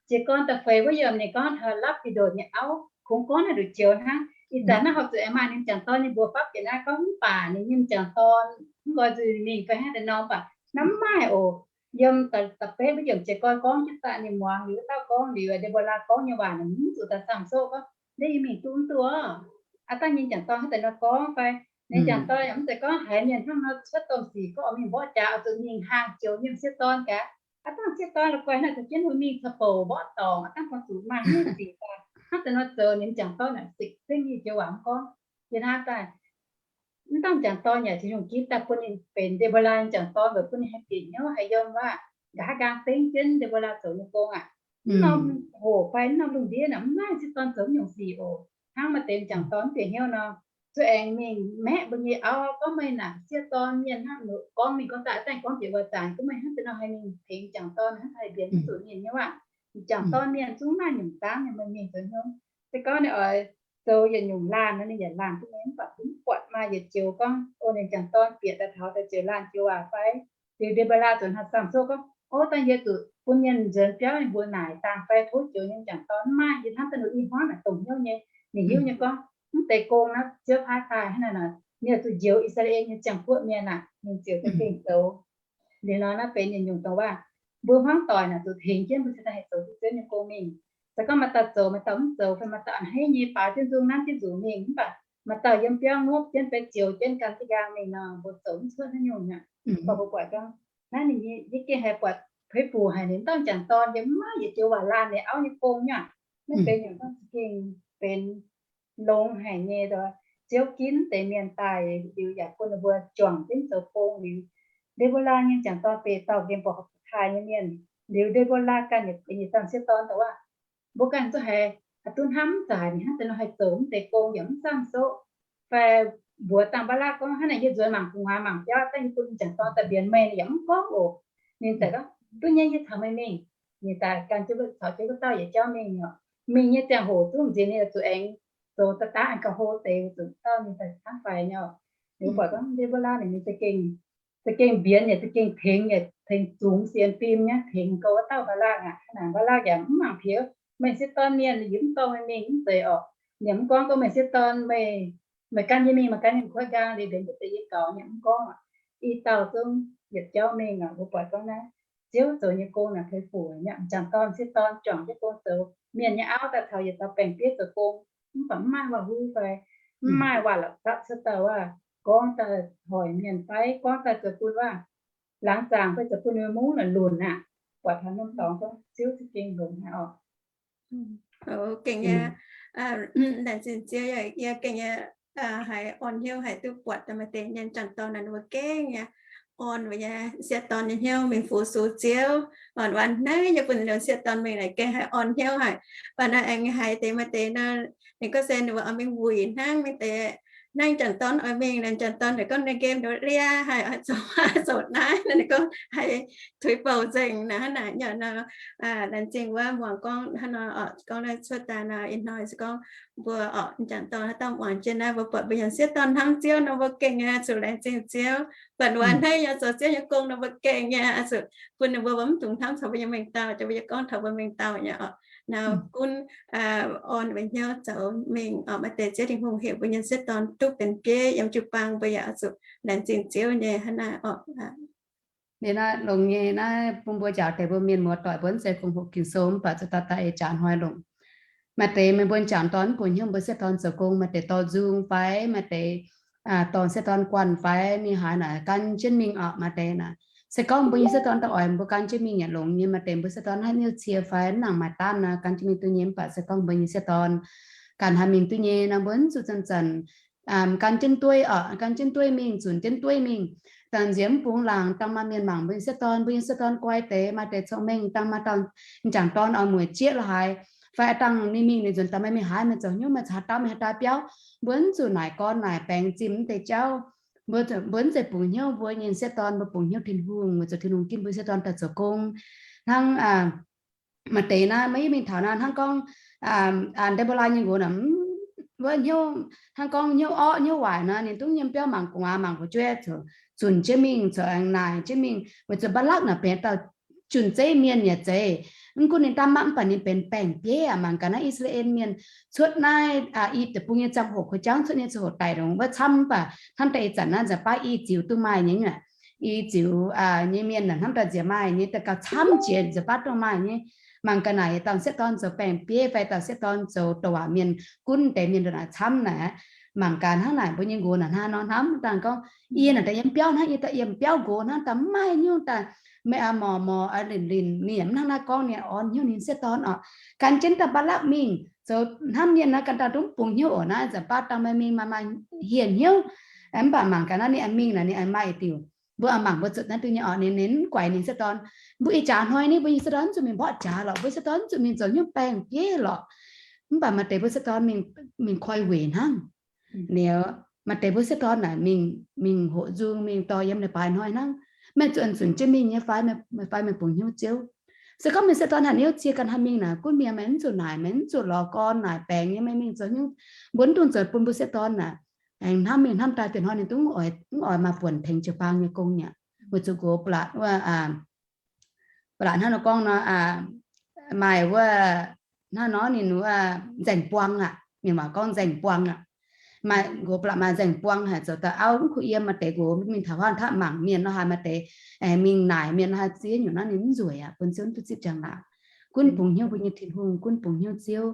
jiez gorn da'feix wuov yiemc ninh gorngv taux lapv bieqc ndongc nyei auv, kungx gorngv naaiv nduqc joux hnangv. Ih zanc naaiv horpc zuqc aengx maaih ninh m'jangc dorn nyei mbuox fapv bieqc naaiv gorngv mv baac ninh nyei m'jangc dorn mv nqoi nzuih mingh fai hnangv deix norm baac naaiv mv maaih oc. Yiem da'betv wuov yiemc jiez gorn gorngv jienv daaih ninh muangx liuz wuov dauh gorngv liuz, Ndebora gorngv nyei waac naaic mv zuqc daaih samh soqv gorngv, Ndeic yie mingh duqv mv duqv? Aav dangh nyei m'jangc dorn hnangv deix nor gorngv fai? Ninh m'jangc dorn yaac mv zeiz gorngv haiz mienh hnangv nor cuotv domh sic gorngv mingh mborqv jaax oix zuqc mingh hnaangx joux nyei m'sieqv dorn gaax. Aav dangh m'sieqv dorn la'guaih naaiv za'gengh mingh caux bouc mborqv dorngc, aav dangh gorngv zuqc maaih hnyouv sic daaih hnangv deix nor zoux. Ninh m'jangc dorn naaic za'gengh nyei joux waac mv gorngv. Yie hnamv daaih mv dangh m'jangc dorn yaac tengx lungh ginv daaih bun ninh benx Ndebora nyei m'jangc dorn weic bun ninh haih bieqc hnyouv haih yiem waac, nqa'haav nqaang dengv jienv Ndebora zoux nyei gong aqv. Mv norm hoc fai mv norm lungh ndiev naaic mv maaih m'sieqv dorn zoux mv nyungc sic oc. Hnangv maaih deix m'jangc dorn mv bieqc hnyouv nor, zuqc aengx mingh maeqv mbuo nyei auv gorngv, Meih naaic m'sieqv dorn mienh hnangv, gorngv mingh gorngv daaih, dangh gorngv bieqc wuov zanc, gorngv meih hnangv deix nor haih mingh tengx m'jangc dorn hnangv, haih mbienx mv zuqc ninh hnyouv aqv. M'jangc dorn mienh zungv maaih nyungc dangv nyei, meih mingh zoux hnyouv. Se gorngv ninh oix zoux yietc nyungc laanh nor, ninh yaac laanh duqv nyei. Mv baac mv buatc maaih yietc joux gorngv, O, ninh m'jangc dorn bieqc daaih taux daaih ziouc laanh joux waac fai? Liuz Ndebora zuqc haaix samh soqv gorngv, O, dangh yie zuqc bun mienh nzuonx biauv mingh mbuox naaic dangh fai tov joux nyei m'jangc dorn mv maaih. Yie hnamv daaih ninh i hmuangv naaic dongc hnyouv nyei. Ninh hiuv nyei gorngv mv deix gong naaiv Ziouv paaiv daaih hnangv naaic nor, ninh zuqc njoux I^saa^laa^en nyei ziangh guoqv mienh aqv. Ninh ziouc za'gengh zoux. Liuz nor naaiv benx yietc nyungc dongh waac mbuo hmuangv doic naaic zuqc tengx jienv mbuo cingx daaih haih zoux duqv Ziouv nyei gong mingh. Se gorngv maaih dauh zoux, maaih dauh mv zoux, fai maaih dauh a'hneiv nyei baaux jienv nzung nanv jienv nzuqc mingh, mv baac maaih dauh yiem biauv ngopv jienv fai zioux jienv gan ziex nqaang mingh nor, mbuo zoux mv cuotv haaix nyungc aqv. Mv baac mbuo buatc gorngv naaiv ninh nyei, yie gengh haih buatc puix buc haic ninh dauh m'jangc dorn yiem mv maaih yietc joux waac laanh ninh auv nyei gong nyei aqv. Naaiv benx nyungc gorngv za'gengh benx longx haic nyei. Ziouv ginv deix mienh daaih liuz yaac bun ninh mbuo juangc jienv zoux gong liuz, Ndebora nyei m'jangc dorn benx dauh nqemh buatc horpc taaih nyei mienh. Liuz Ndebora ganh yaac benx yietc dauh m'sieqv dorn dongh waac mbuo ganh zuqc haiz, haiz duqv hnamv zaqc ninh hnangv deix nor haih zoux mv deix gong yaac mv samh soqv. Fai mbuox dangh Mbaalaqv gorngv, Hnangv naaic yie nzuonx mangc gu'nguaaz mangc biauv, dangh yie bun m'jangc dorn daaih mbienx meih, ninh yaac mv gorngv oc. Ninh daaih gorngv, Duqv nyei, yie caux meih mingh. Ninh daaih gan jienv wuov caux jienv wuov dauh yietc jauv mingh oc. Mingh nyei ziangh hoc zungv nziex ninh zuqc aengx zoux daaih daav aengx gauh hlo deix, zuqc dauh ninh daaih camv faix nyei oc. Liuz buatc gorngv Ndebora ninh za'gengh, za'gengh mbienx yaac za'gengh tengx, yaac tengx zungx sienx fim nyei, tengx gouv wuov dauh Mbaalaqv aqv. Hnangv naaic Mbaalaqv yaac mv mangc piex, Meih m'sieqv dorn mienh yie mv dorh meih mingh, mv zeiz oc. Ninh mv gorngv gorngv, Meih m'sieqv dorn, meih, meih gan yie mingh, meih gan yie mingh kuotv nqaang liuz mbenc mbuo deix yie gaux nyei, mv gorngv aqv. I dauh zungv yietc jauv mingh aqv. Mbuo buatc gorngv naaiv Ziouv zoux nyei gong naaic puix buc nyei. M'jangc dorn, m'sieqv dorn juangc jienv gong zoux. Mienh nyei auv daaih taux yietc dauh baengh fiev zoux gong, mv baac mv maaih waac-huv fai mv maaih waac-la'fapv cuotv dauh waac gorngv daaih hoic mienh fai gorngv daaih zoux bun waac laangz zaangc fai zoux bun ninh mungv naaic lunc aqv. Buatc taux norm dorngx gorngv Ziouv za'gengh longx haic oc. Gengh nyei, laengz zingh Ziouv, yie gengh nyei haiz orn hnyouv haic duqv buatc maaih deix mienh m'jangc dorn naaic ninh mbuo gengh nyei orn mbuo nyei sieqv dorn nyei hnyouv mingh fu-sux Ziouv, orn waac hneiv nyei bun ninh sieqv dorn mingh naaic gengh haiz orn hnyouv haic. Mv baac naaiv aengx haiz deix maaih deix nor, ninh gorngv se ninh mbuo oix mingh wuic hnangv, mingh deix hnangv m'jangc dorn oix mingh, m'jangc dorn naaic gorngv ninh nqemh ninh mbuo liaa haic, oix zoux, zoux naaiv nor, ninh gorngv haiz tuix bouc nzengc naaic, hnangv naaic nyei nor. Laengz zingh wuov muangx gorngv hnangv nor oc. Gorngv naaiv cuotv daaih nor, ih hnoi se gorngv mbuo oc, m'jangc dorn haaix dauh muangx jienv naaiv, mbuo buatc mbuo nyei sieqv dorn hnamv Ziouv nor, mbuo gengh nyei zuqc laengz zingh Ziouv. Buatc waac hneiv nyei zoux Ziouv nyei gong nor, mbuo gengh nyei zuqc bun ninh mbuo mv dungx hnamv taux mbuo nyei mengh dauh, mbuo nyei gorngv taux mbuo mengh dauh nyei oc. Nor gunv orn mbuo hnyouv zoux mingh oc. Maaih deix Ziouv Tin-Hungh heuc mbuo nyei sieqv dorn duqv benx bieiv yiem jiu-baang, mbuo yaac zuqc laengz zingh Ziouv nyei hnangv naaiv oc. Ninh naaiv longx nyei naaiv bun mbuo njaaux deix mbuo mienh muoz-doic mbuo mv zeiz gong-hoqc Ging-Sou mv baac zuqc daaih daaih ih jaax hnoi longc. Maaih deix meih mbuo m'jangc dorn mv bungx hnyouv mbuo sieqv dorn zoux gong, maaih deix dorh nzung fai, maaih deix dorh sieqv dorn guanh fai, ninh haaix naaic gan jienv mingh oc. Maaih deix naaic se gorngv mbuo nyei sieqv dorn daaih oix mbuo gan jienv mingh yaac longx nyei. Maaih deix mbuo sieqv dorn haaix nyungc cie fai mv nangc maaih daan nor gan jienv mingh duqv nyei. Mv baac se gorngv mbuo nyei sieqv dorn ganh haih mingh duqv nyei nor, mbuo mv zuqc zanc-zanc gan jienv dueiv oc, gan jienv dueiv mingh, zunc jienv dueiv mingh. Dangh nziex mv bungx laangc dangh maaih mienh mangc mbuo nyei sieqv dorn, mbuo nyei sieqv dorn guai deix, maaih deix cong-mengh dangh maaih dauh m'jangc dorn oix mueic jieqv lorqc haaix, fai dangh ninh mingh ninh nzuonx daaih meih mingh haaix, meih zoux hnyouv, meih caux haaix dauh, meih haaix dauh biauv. Mbuo mv zuqc naaic gorn naaic baengx zimh mv deix jauv. Mbuo, mbuo mv zeiz bungx hnyouv mbuo nyei sieqv dorn, mbuo bungx hnyouv Tin-Hungh weic zuqc Tin-Hungh ginv mbuo sieqv dorn daaih zoux gong. Hnangv maaih deix naaiv, maiv mingh taux naaiv hnangv gorngv Ndebora nyei nqox naaic, wuov hnyouv hnangv gorngv hnyouv orqv hnyouv waaic nor, ninh dungx yiem biauv mangc gu'nguaaz mangc fu'jueiv, zunc jienv mingh, zoux aengx naaic jienv mingh, weic zuqc Mbaalaqv naaic benx dauh junc zeiv mienh yaac zeiz. Mv gunv ninh daav mangc mv baac ninh benx baeng-bieiv aqv. Mangc gaax naaiv I^saa^laa^en Mienh cuotv naaiv Ipv Deic-Bung nyei ziangh hoc, kuv jangv cuotv nyei ziangh hoc daic ndongc wuov camv mv baac hnamv daaih ih zanc naaiv nzengc baav i ziux duqv maaih nyei, i ziux nyei mienh naaic hnamv daaih nziex maaih nyei daux gaux camv jiex nzengc baav duqv maaih nyei. Mangc gaax naaic dauh sieqv dorn zoux baeng-bieiv fai dauh sieqv dorn zoux douc waac mienh gunv deix mienh ndongc naaic camv naaic. Mangc gaax hnangv naaic mbuo nyei nqox naaic hnangv nor hnamv daaih gorngv, yie naaic daaih yiem biauv hnangv, yie daaih yiem biauv nqox hnangv, daaih mv maaih nyungc daaih, meih aa morc morc aa linc linc, ninh yaac mv hnangv naaiv gorngv, ninh orn hnyouv ninh sieqv dorn oc. Gan jienv daaih ba'laqv mingh zoux hnamv mienh naaiv, gan daaih dungx bungx hnyouv oc. Naaiv nzengc baav dangh meih mingh maaih maaih hieh hnyouv, mv baac mangc gaax naaiv ninh aengx mingh naaic ninh aengx maaih diuc. Mbuo aengx mangc mbuo zuqc naaiv duqv nyei oc, ninh ninh mv guaix ninh sieqv dorn. Mbuo ih jaax hnoi ninh mbuo nyei sieqv dorn mv zuqc mingh mborqv jaax lorqc, mbuo sieqv dorn mv zuqc mingh zoux hnyouv baeng-bieiv lorqc. Mv baac maaih deix mbuo sieqv dorn mingh koi weic hnangv. Liuz maaih deix mbuo sieqv dorn naaic mingh, mingh hoqc nzung mingh dorh yiem leiz-baaix hnoi hnangv. Meih zuqc zunc jienv mingh nyei fai, fai meih bungx hnyouv Ziouv? Se gorngv meih sieqv dorn haaix hnyouv cie ganh haih mingh naaic, gunv mienh meih mv zuqc naaic, meih mv zuqc lorz gorn naaic baengx nyei, meih mingh zoux hnyouv, mbuo mv dungx zoux bun mbuo sieqv dorn naaic aengx hnamv mingh hnamv daaih, fih hnoi ninh dungv mv oix maaih buonc tengx jiu-baang nyei gong aqv. Weic zuqc nqox ba'laqc wuov, ba'laqc hnangv nor gorngv nor, maaih wuov, hnangv nor ninh wuov nzaeng buang aqv, mienh waac gorngv nzaeng buang aqv. Maaih nqox ba'laqc maaih nzaeng buang haic, zoux daaih auv mv kuh yiem, maaih deix nqox mingh taux huaang taqv mangc mienh nor haaix, maaih deix mingh naaic mienh nor haaix, ziex nyungc naaiv ninh mv nzueic aqv, bun Ziouv duqv zipv njang-laangc. Gunv bungx hnyouv mbuo nyei Tin-Hungh, gunv bungx hnyouv Ziouv.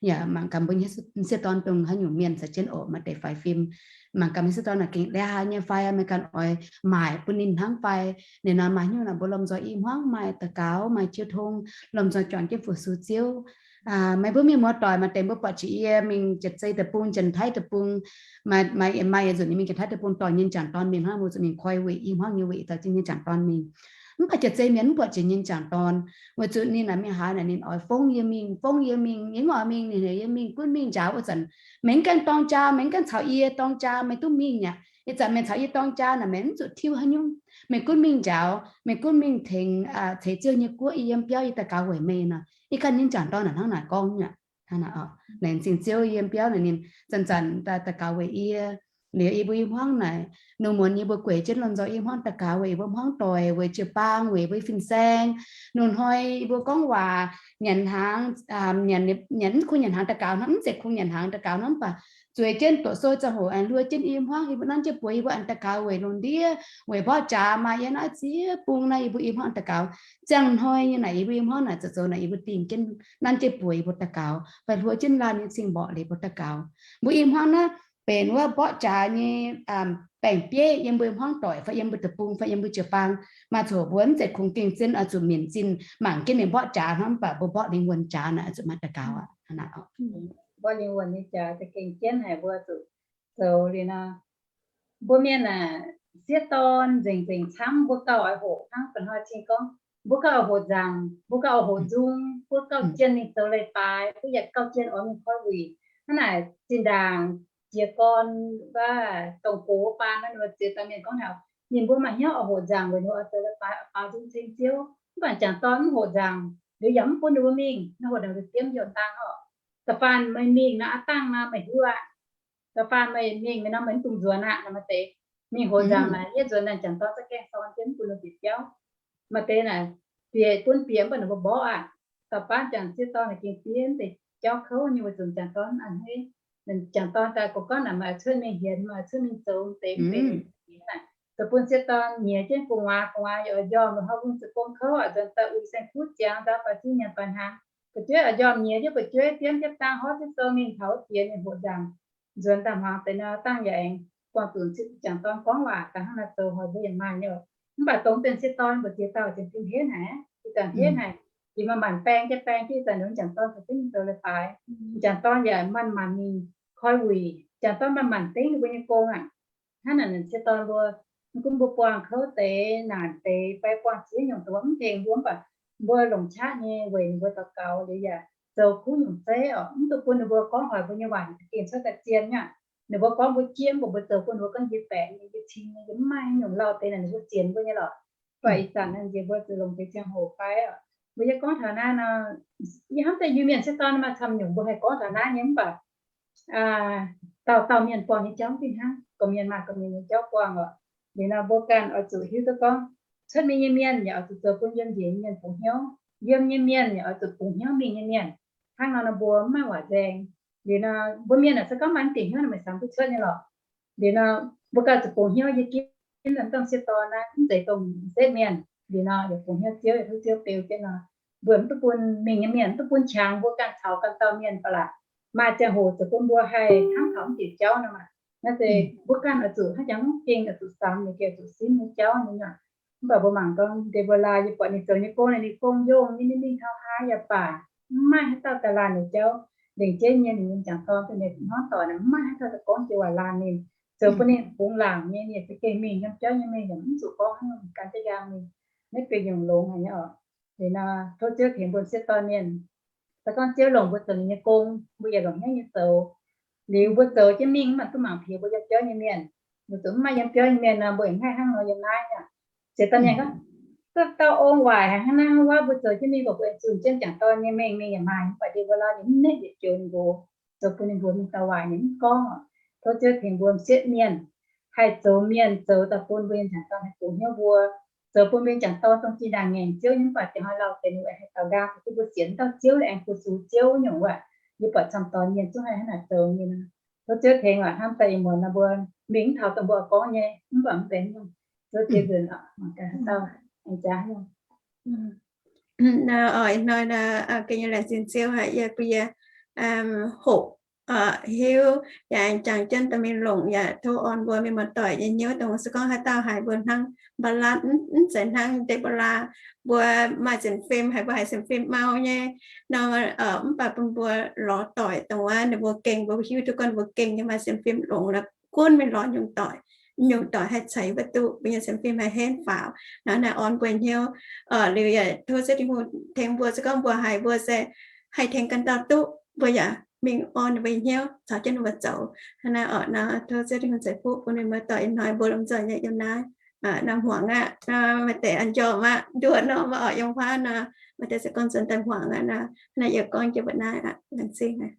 Yaac mangc gaax mbuo nyei sieqv dorn dongh haaix nyungc mienh caux jienv oc, maaih deix faix fim. Mangc gaax mbuo sieqv dorn naaic gengh la'haaix nyei fai, meih ganh oix maaic bun ninh hnangv fai. Ninh nor maaih hnyouv naaic mbuo lomh nzoih i hmuangv maaih daux gaux, maaih jiu tong, lomh nzoih juangc jienv fu-sux Ziouv. Meih mbuo mienh muoz-doic maaih deix mbuo buatc jiex yie mingh Janx-Taiv deic-bung, Janx-Taiv deic-bung, maaih yietc nzunc yie mingh Janx-Taiv deic-bung dorh nyei jangc dorn mingh hnangv, mbuo zuqc mingh koi weic i hmuangv nyei weic dorh jienv nyei jangc dorn mingh. Mv baac jiex zei mienh mv buatc jiex nyei jangc dorn, weic zuqc ninh naaic mingh haaix naaic ninh oix fongv yie mingh, fongv yie mingh, yie mv oix mingh, ninh heuc yie mingh, gunv mingh njaaux wuov zanc, meih mv gaengh dorng jaa, meih mv gaengh caux yie dorng jaa, meih duqv mingh aqv. Ih zanc meih caux yie dorng jaa naaic, meih mv zuqc tiuv haaix nyungc. Meih gunv mingh njaaux, meih gunv mingh tengx ceix Ziouv nyei guoqv, yie yiem biauv yie daux gaux weic meih nor. Ih ganh nyei jangc dorn naaic hnangv naaic gorngv aqv. Laengz zingh Ziouv, yie yiem biauv naaic ninh zanc-zanc daux gaux weic yie. Liuz yie mbuo i hmuangv naaic, ninh muonz yie mbuo gueic jienv lomh nzoih i hmuangv daux gaux weic yie mbuo hmuangv doic, weic jiu-baang, weic mbuo fin-saeng. Ninh hnoi yie mbuo gorngv waac, nyanc hnaangx, nyanc mv kungx nyanc hnaangx daux gaux hnangv, mv zeiz kungx nyanc hnaangx daux gaux hnangv, mv baac zueiz jienv doqc sou ziangh hoc aengx hluo jienv i hmuangv, yie mbuo nanv jienv buoz yie mbuo aengx daux gaux weic lungh ndiev, weic mborqv jaax maaih yiem naaiv ziex bung naaiv yie mbuo i hmuangv daux gaux. Ziangh hnoi nyei naaic yie mbuo i hmuangv naaic zoux zoux naaic yie mbuo dingh jienv nanv jienv buoz yie mbuo daux gaux, fai hluo jienv laanh nyei cing-mborqc liuz mbuo daux gaux. Mbuo i hmuangv naaiv benx wuov mborqv jaax nyei baeng-bieiv yiem mbuo hmuangv doic fai yiem mbuo deic-bung fai yiem mbuo jiu-baang. Maaih coc mbuo mv zeiz kungx gengh zien oix zuqc minc zinh mangc jienv ninh mborqv jaax hnangv, mv baac mbuo mborqv lingh wuonh jaax naaic oix zuqc maaih daux gaux aqv. Mborqv lingh wuonh nyei jaax za'gengh jienv haic, mbuo zuqc zoux liuz nor. Mbuo mienh aah, sieqv dorn nzengc nzengc camv, mbuo gauh oix hoqc hnangv ba'hnoi cing gorngv, mbuo gauh oix hoqc nzaangc, mbuo gauh oix hoqc nzung, mbuo gauh jien mingh zoux leiz-baaix, mbuo yaac gauh jien oix mingh koi wuic. Hnangv naaic zinh ndaangc jiez gorn wuov dongh gox baan nor, ninh mbuo ziex dauh mienh gorngv taux ninh mbuo maaih hnyouv oix hoqc nzaangc weic ninh mbuo oix zoux leiz-baaix, oix baaux nzung ceng Ziouv. Mv baac jangc dorn mv hoqc nzaangc liuz yaac mv bun ninh mbuo mingh, nor hoqc nzaangc liuz diemv youh dangh oc. Da'faanh meih mingh nor, aav dangh nor meih hiuv aqv. Da'faanh meih mingh nor meih mv dungx nzuonx aqv. Naaic maaih deix mingh hoqc nzaangc naaic, yie nzuonx naaic jangc dorn za'gengh sorn jienv mv bun ninh bieqc biauv. Maaih deix naaic bieqc bun bieqc mv baac ninh mbuo mborqv aqv. Da'faanh jangc sieqv dorn naaic gengh fiev mv deix jauv kouv nyei weic zuqc jangc dorn a'hneiv. Jangc dorn daaih gorngv naaic maaih cuotv mingh hienx, maaih cuotv mingh zoux deix mv benx naaic, zoux bun sieqv dorn nyiex jienv gu'nguaaz, gu'nguaaz yaac oix njormh, haaix mbuo zoux gong kouv oix nzuonx daaih uix saeng-kuv ziangx, nzauh faix zingh nyanc faix hnaangx, fu'jueiv oix njormh nyiex jienv fu'jueiv, diemv jienv dangh, horv jienv sou mingh taux wuov diex mingh hoqc nzaangc. Nzuonx daaih hmuangx deix nor dangh yaac aengx buangh zuqc jangc dorn gorngv waac daaih hnangv naaiv zoux, haaix mbuo yaac maaih nyei oc. Mv baac dongh benx sieqv dorn mbuo ziex dauh ziouc fim henv haic, ih zanc henv haic. Yie maaih maanc baeng jienv baeng jienv ih zanc ndongc jangc dorn zoux fim zoux leiz-baaix. Jangc dorn yaac manc-manc mingh koi wuic, jangc dorn manc-manc dengv ninh mbuo nyei gong aqv. Hnangv naaic sieqv dorn mbuo, mv gunv mbuo buangh kouv deix, naanc deix, fai buangh ziex nyungc dongh mv tengx mbuo, mv baac mbuo longc qaqv nyei weic ninh mbuo daux gaux liuz yaac zoux kuv nyungc zeiv oc, mv dungx bun ninh mbuo gorngv hoic mbuo nyei waac gengh cuotv daaih zien nyei. Ninh mbuo gorngv mbuo jiem, mbuo zoux bun ninh mbuo gorngv yie baeqc nyei, yie cing nyei, yie mv maaih nyungc lauh deix naaic ninh mbuo zienx mbuo nyei lorqc. Mv baac ih zanc naaiv nziex mbuo zuqc longc deix ziangh hoc fai oc, mbuo yie gorngv taux naaiv nor, yie hnamv deix Iu-Mienh sieqv dorn maaih camv nyungc mbuo haih gorngv taux naaiv nyei, mv baac dauh dauh mienh buangh nyei jauv fih hnangv, gorqv-mienh maaih gorqv-mienh nyei jauv buangh oc. Liuz nor mbuo ganh oix zuqc hiuv duqv gorngv, cuotv mingh nyei mienh yaac oix zuqc zoux bun yiem njiec nyei mienh bungx hnyouv, yiem nyei mienh yaac oix zuqc bungx hnyouv mingh nyei mienh. Hnangv nor nor mbuo mv maaih waac nzaeng. Liuz nor mbuo mienh aeqv, se gorngv maaih mv bieqc hnyouv nor meih samx duqv cuotv nyei lorqc. Liuz nor mbuo ganh zuqc bungx hnyouv yie ginv domh sieqv dorn naaiv, mv zeiz dongh setv mienh. Liuz nor yaac bungx hnyouv Ziouv, yaac tov Ziouv beu jienv nor, mbuo mv duqv bun mingh nyei mienh, mv duqv bun qangx mbuo ganh caux ganh dauh mienh ba'laqc. Maaih ziangh hoc zoux bun mbuo haih hnamv taux mv bieqc jauv nor maah. Naaiv se mbuo ganh oix zuqc hnangv jangx mv ging, oix zuqc samx nyei, oix zuqc simv nyei jauv nyei nor. Mv baac mbuo mangc gaax Deboraa, yie buatc ninh zoux nyei gong, ninh gong yongh nyei, ninh mingh taux haaix yaac baac mv maaih haaix dauh daaih laanh ninh jauv. Lengc jeiv nyei ninh nyei m'jangc dorn, ninh hnamv doic, mv maaih haaix dauh daaih gorngv joux waac laanh ninh, zoux bun ninh bungx laangc nyei, ninh za'gengh mingh yiem jauv nyei mingh, yaac mv zuqc gorngv hnangv gan jienv yaang mingh. Naaiv benx nyungc longx haic nyei oc. Liuz nor tov Ziouv tengx mbuo sieqv dorn mienh, se gorngv Ziouv longc mbuo zoux ninh nyei gong, mbuo yaac longc hnyouv nyei zoux. Liuz mbuo zoux jienv mingh mv baac duqv mangc piex mbuo yiem biauv nyei mienh. Mbuo zuqc mv maaih yiem biauv nyei mienh nor, mbuo yaac mv haih hnangv nor yiem naaiv aqv. Ziouc daaih mienh gorngv, duqv dauh ong waaic haic hnangv naaiv hnangv wuov, mbuo zoux jienv mingh mbuo mbuo zunh jienv m'jangc dorn nyei mengh mingh yaac maaih, mv baac Deboraa ninh mv nitv yietc joux ninh nqox, zoux bun ninh mbuox mingh dauh waaic ninh mv gorngv oc. Tov Ziouv tengx mbuo m'sieqv mienh haih zoux mienh zoux daaih bun mbuo nyei m'jangc dorn haih bungx hnyouv mbuo, zoux bun mbuo nyei m'jangc dorn dongh zinh ndaangc ngaengc Ziouv nyei, mv baac ziangh hnoi lauh deix ninh haih taux nqaang, duqv mbuo sienx dauh Ziouv la'aengx fu-sux Ziouv nyungc wuov. Yie buatc camv-dorn mienh zungv haih hnangv naaic zoux nyei. Tov Ziouv tengx waac hnamv daaih ih muonz nor mbuo mingh mv taux dongh mbuo gorngv nyei, mv baac mv benx nyungc. Tov Ziouv nzunc oc, mangc gaax dauh aengx jaax nyungc. Nor oix hnoi nor, gengh nyei laengz zingh Ziouv haic yie bun yie hoqc, hiuv, yaac aengx jangx jienv dorh mingh longc, yaac tov orn mbuo mienh muoz-doic nyei hnyouv dongh se gorngv haaix dauh haiz mbuo hnangv Mbaalatv, mv zeiz hnangv Deboraa, mbuo maaih sienx fim, haiz mbuo haiz sienx fim mau nyei nor, mv baac bun mbuo lorz doic dongh wuov ninh mbuo gengh, mbuo hiuv duqv gorngv ninh mbuo gengh nyei maaih sienx fim longx la'gunv mingh lorz nyungc doic, nyungc doic haih ceix mbuo duqv, mbuo nyei sienx fim haih henv faaux. Nor naaiv orn mbuo hnyouv. Liuz yaac tov Ziouv Tin-Hungh tengx mbuo, se gorngv mbuo haiz mbuo se haih tengx ganh dauh duqv, mbuo yaac mingh orn ninh mbuo hnyouv caux jienv ninh mbuo zoux. Hnangv naaiv oc, nor tov Ziouv Tin-Hungh ceix fuqv bun mienh muoz-doic ih hnoi mbuo lomh nzoih nyei yiem naaiv. Nor hmuangx aqv, nor maaih deix an njormh aqv, nduov norm mv oix yiem huaav nor, maaih deix se gorngv nzuonx daaih hmuangx aqv nor, naaiv yie gorngv jienv mbuo naaiv aqv, laengz zingh aqv.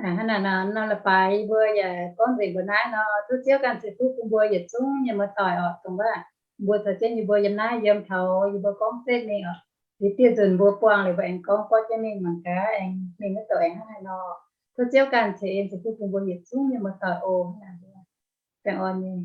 Hnangv naaic nor, la'baaix yie mbuo yaac gorngv nzengc mbuo naaiv nor, tov Ziouv ganh ceix fuqv bun mbuo yietc zungv mienh muoz-doic oc, dongh wuov mbuo caux jienv yie mbuo yiem naaiv yiem taux yie mbuo gorngv setv mingh oc. Liuz dieh nzunc mbuo buangh liuz mbuo aengx gorngv buatc jienv mingh mangc gaax aengx mingh maiv douc aengx hnangv haaix nor. Tov Ziouv ganh ceix en ceix fuqv bun mbuo yietc zungv mienh muoz-doic oc. Hnangv naaic mbuo baengh orn nyei.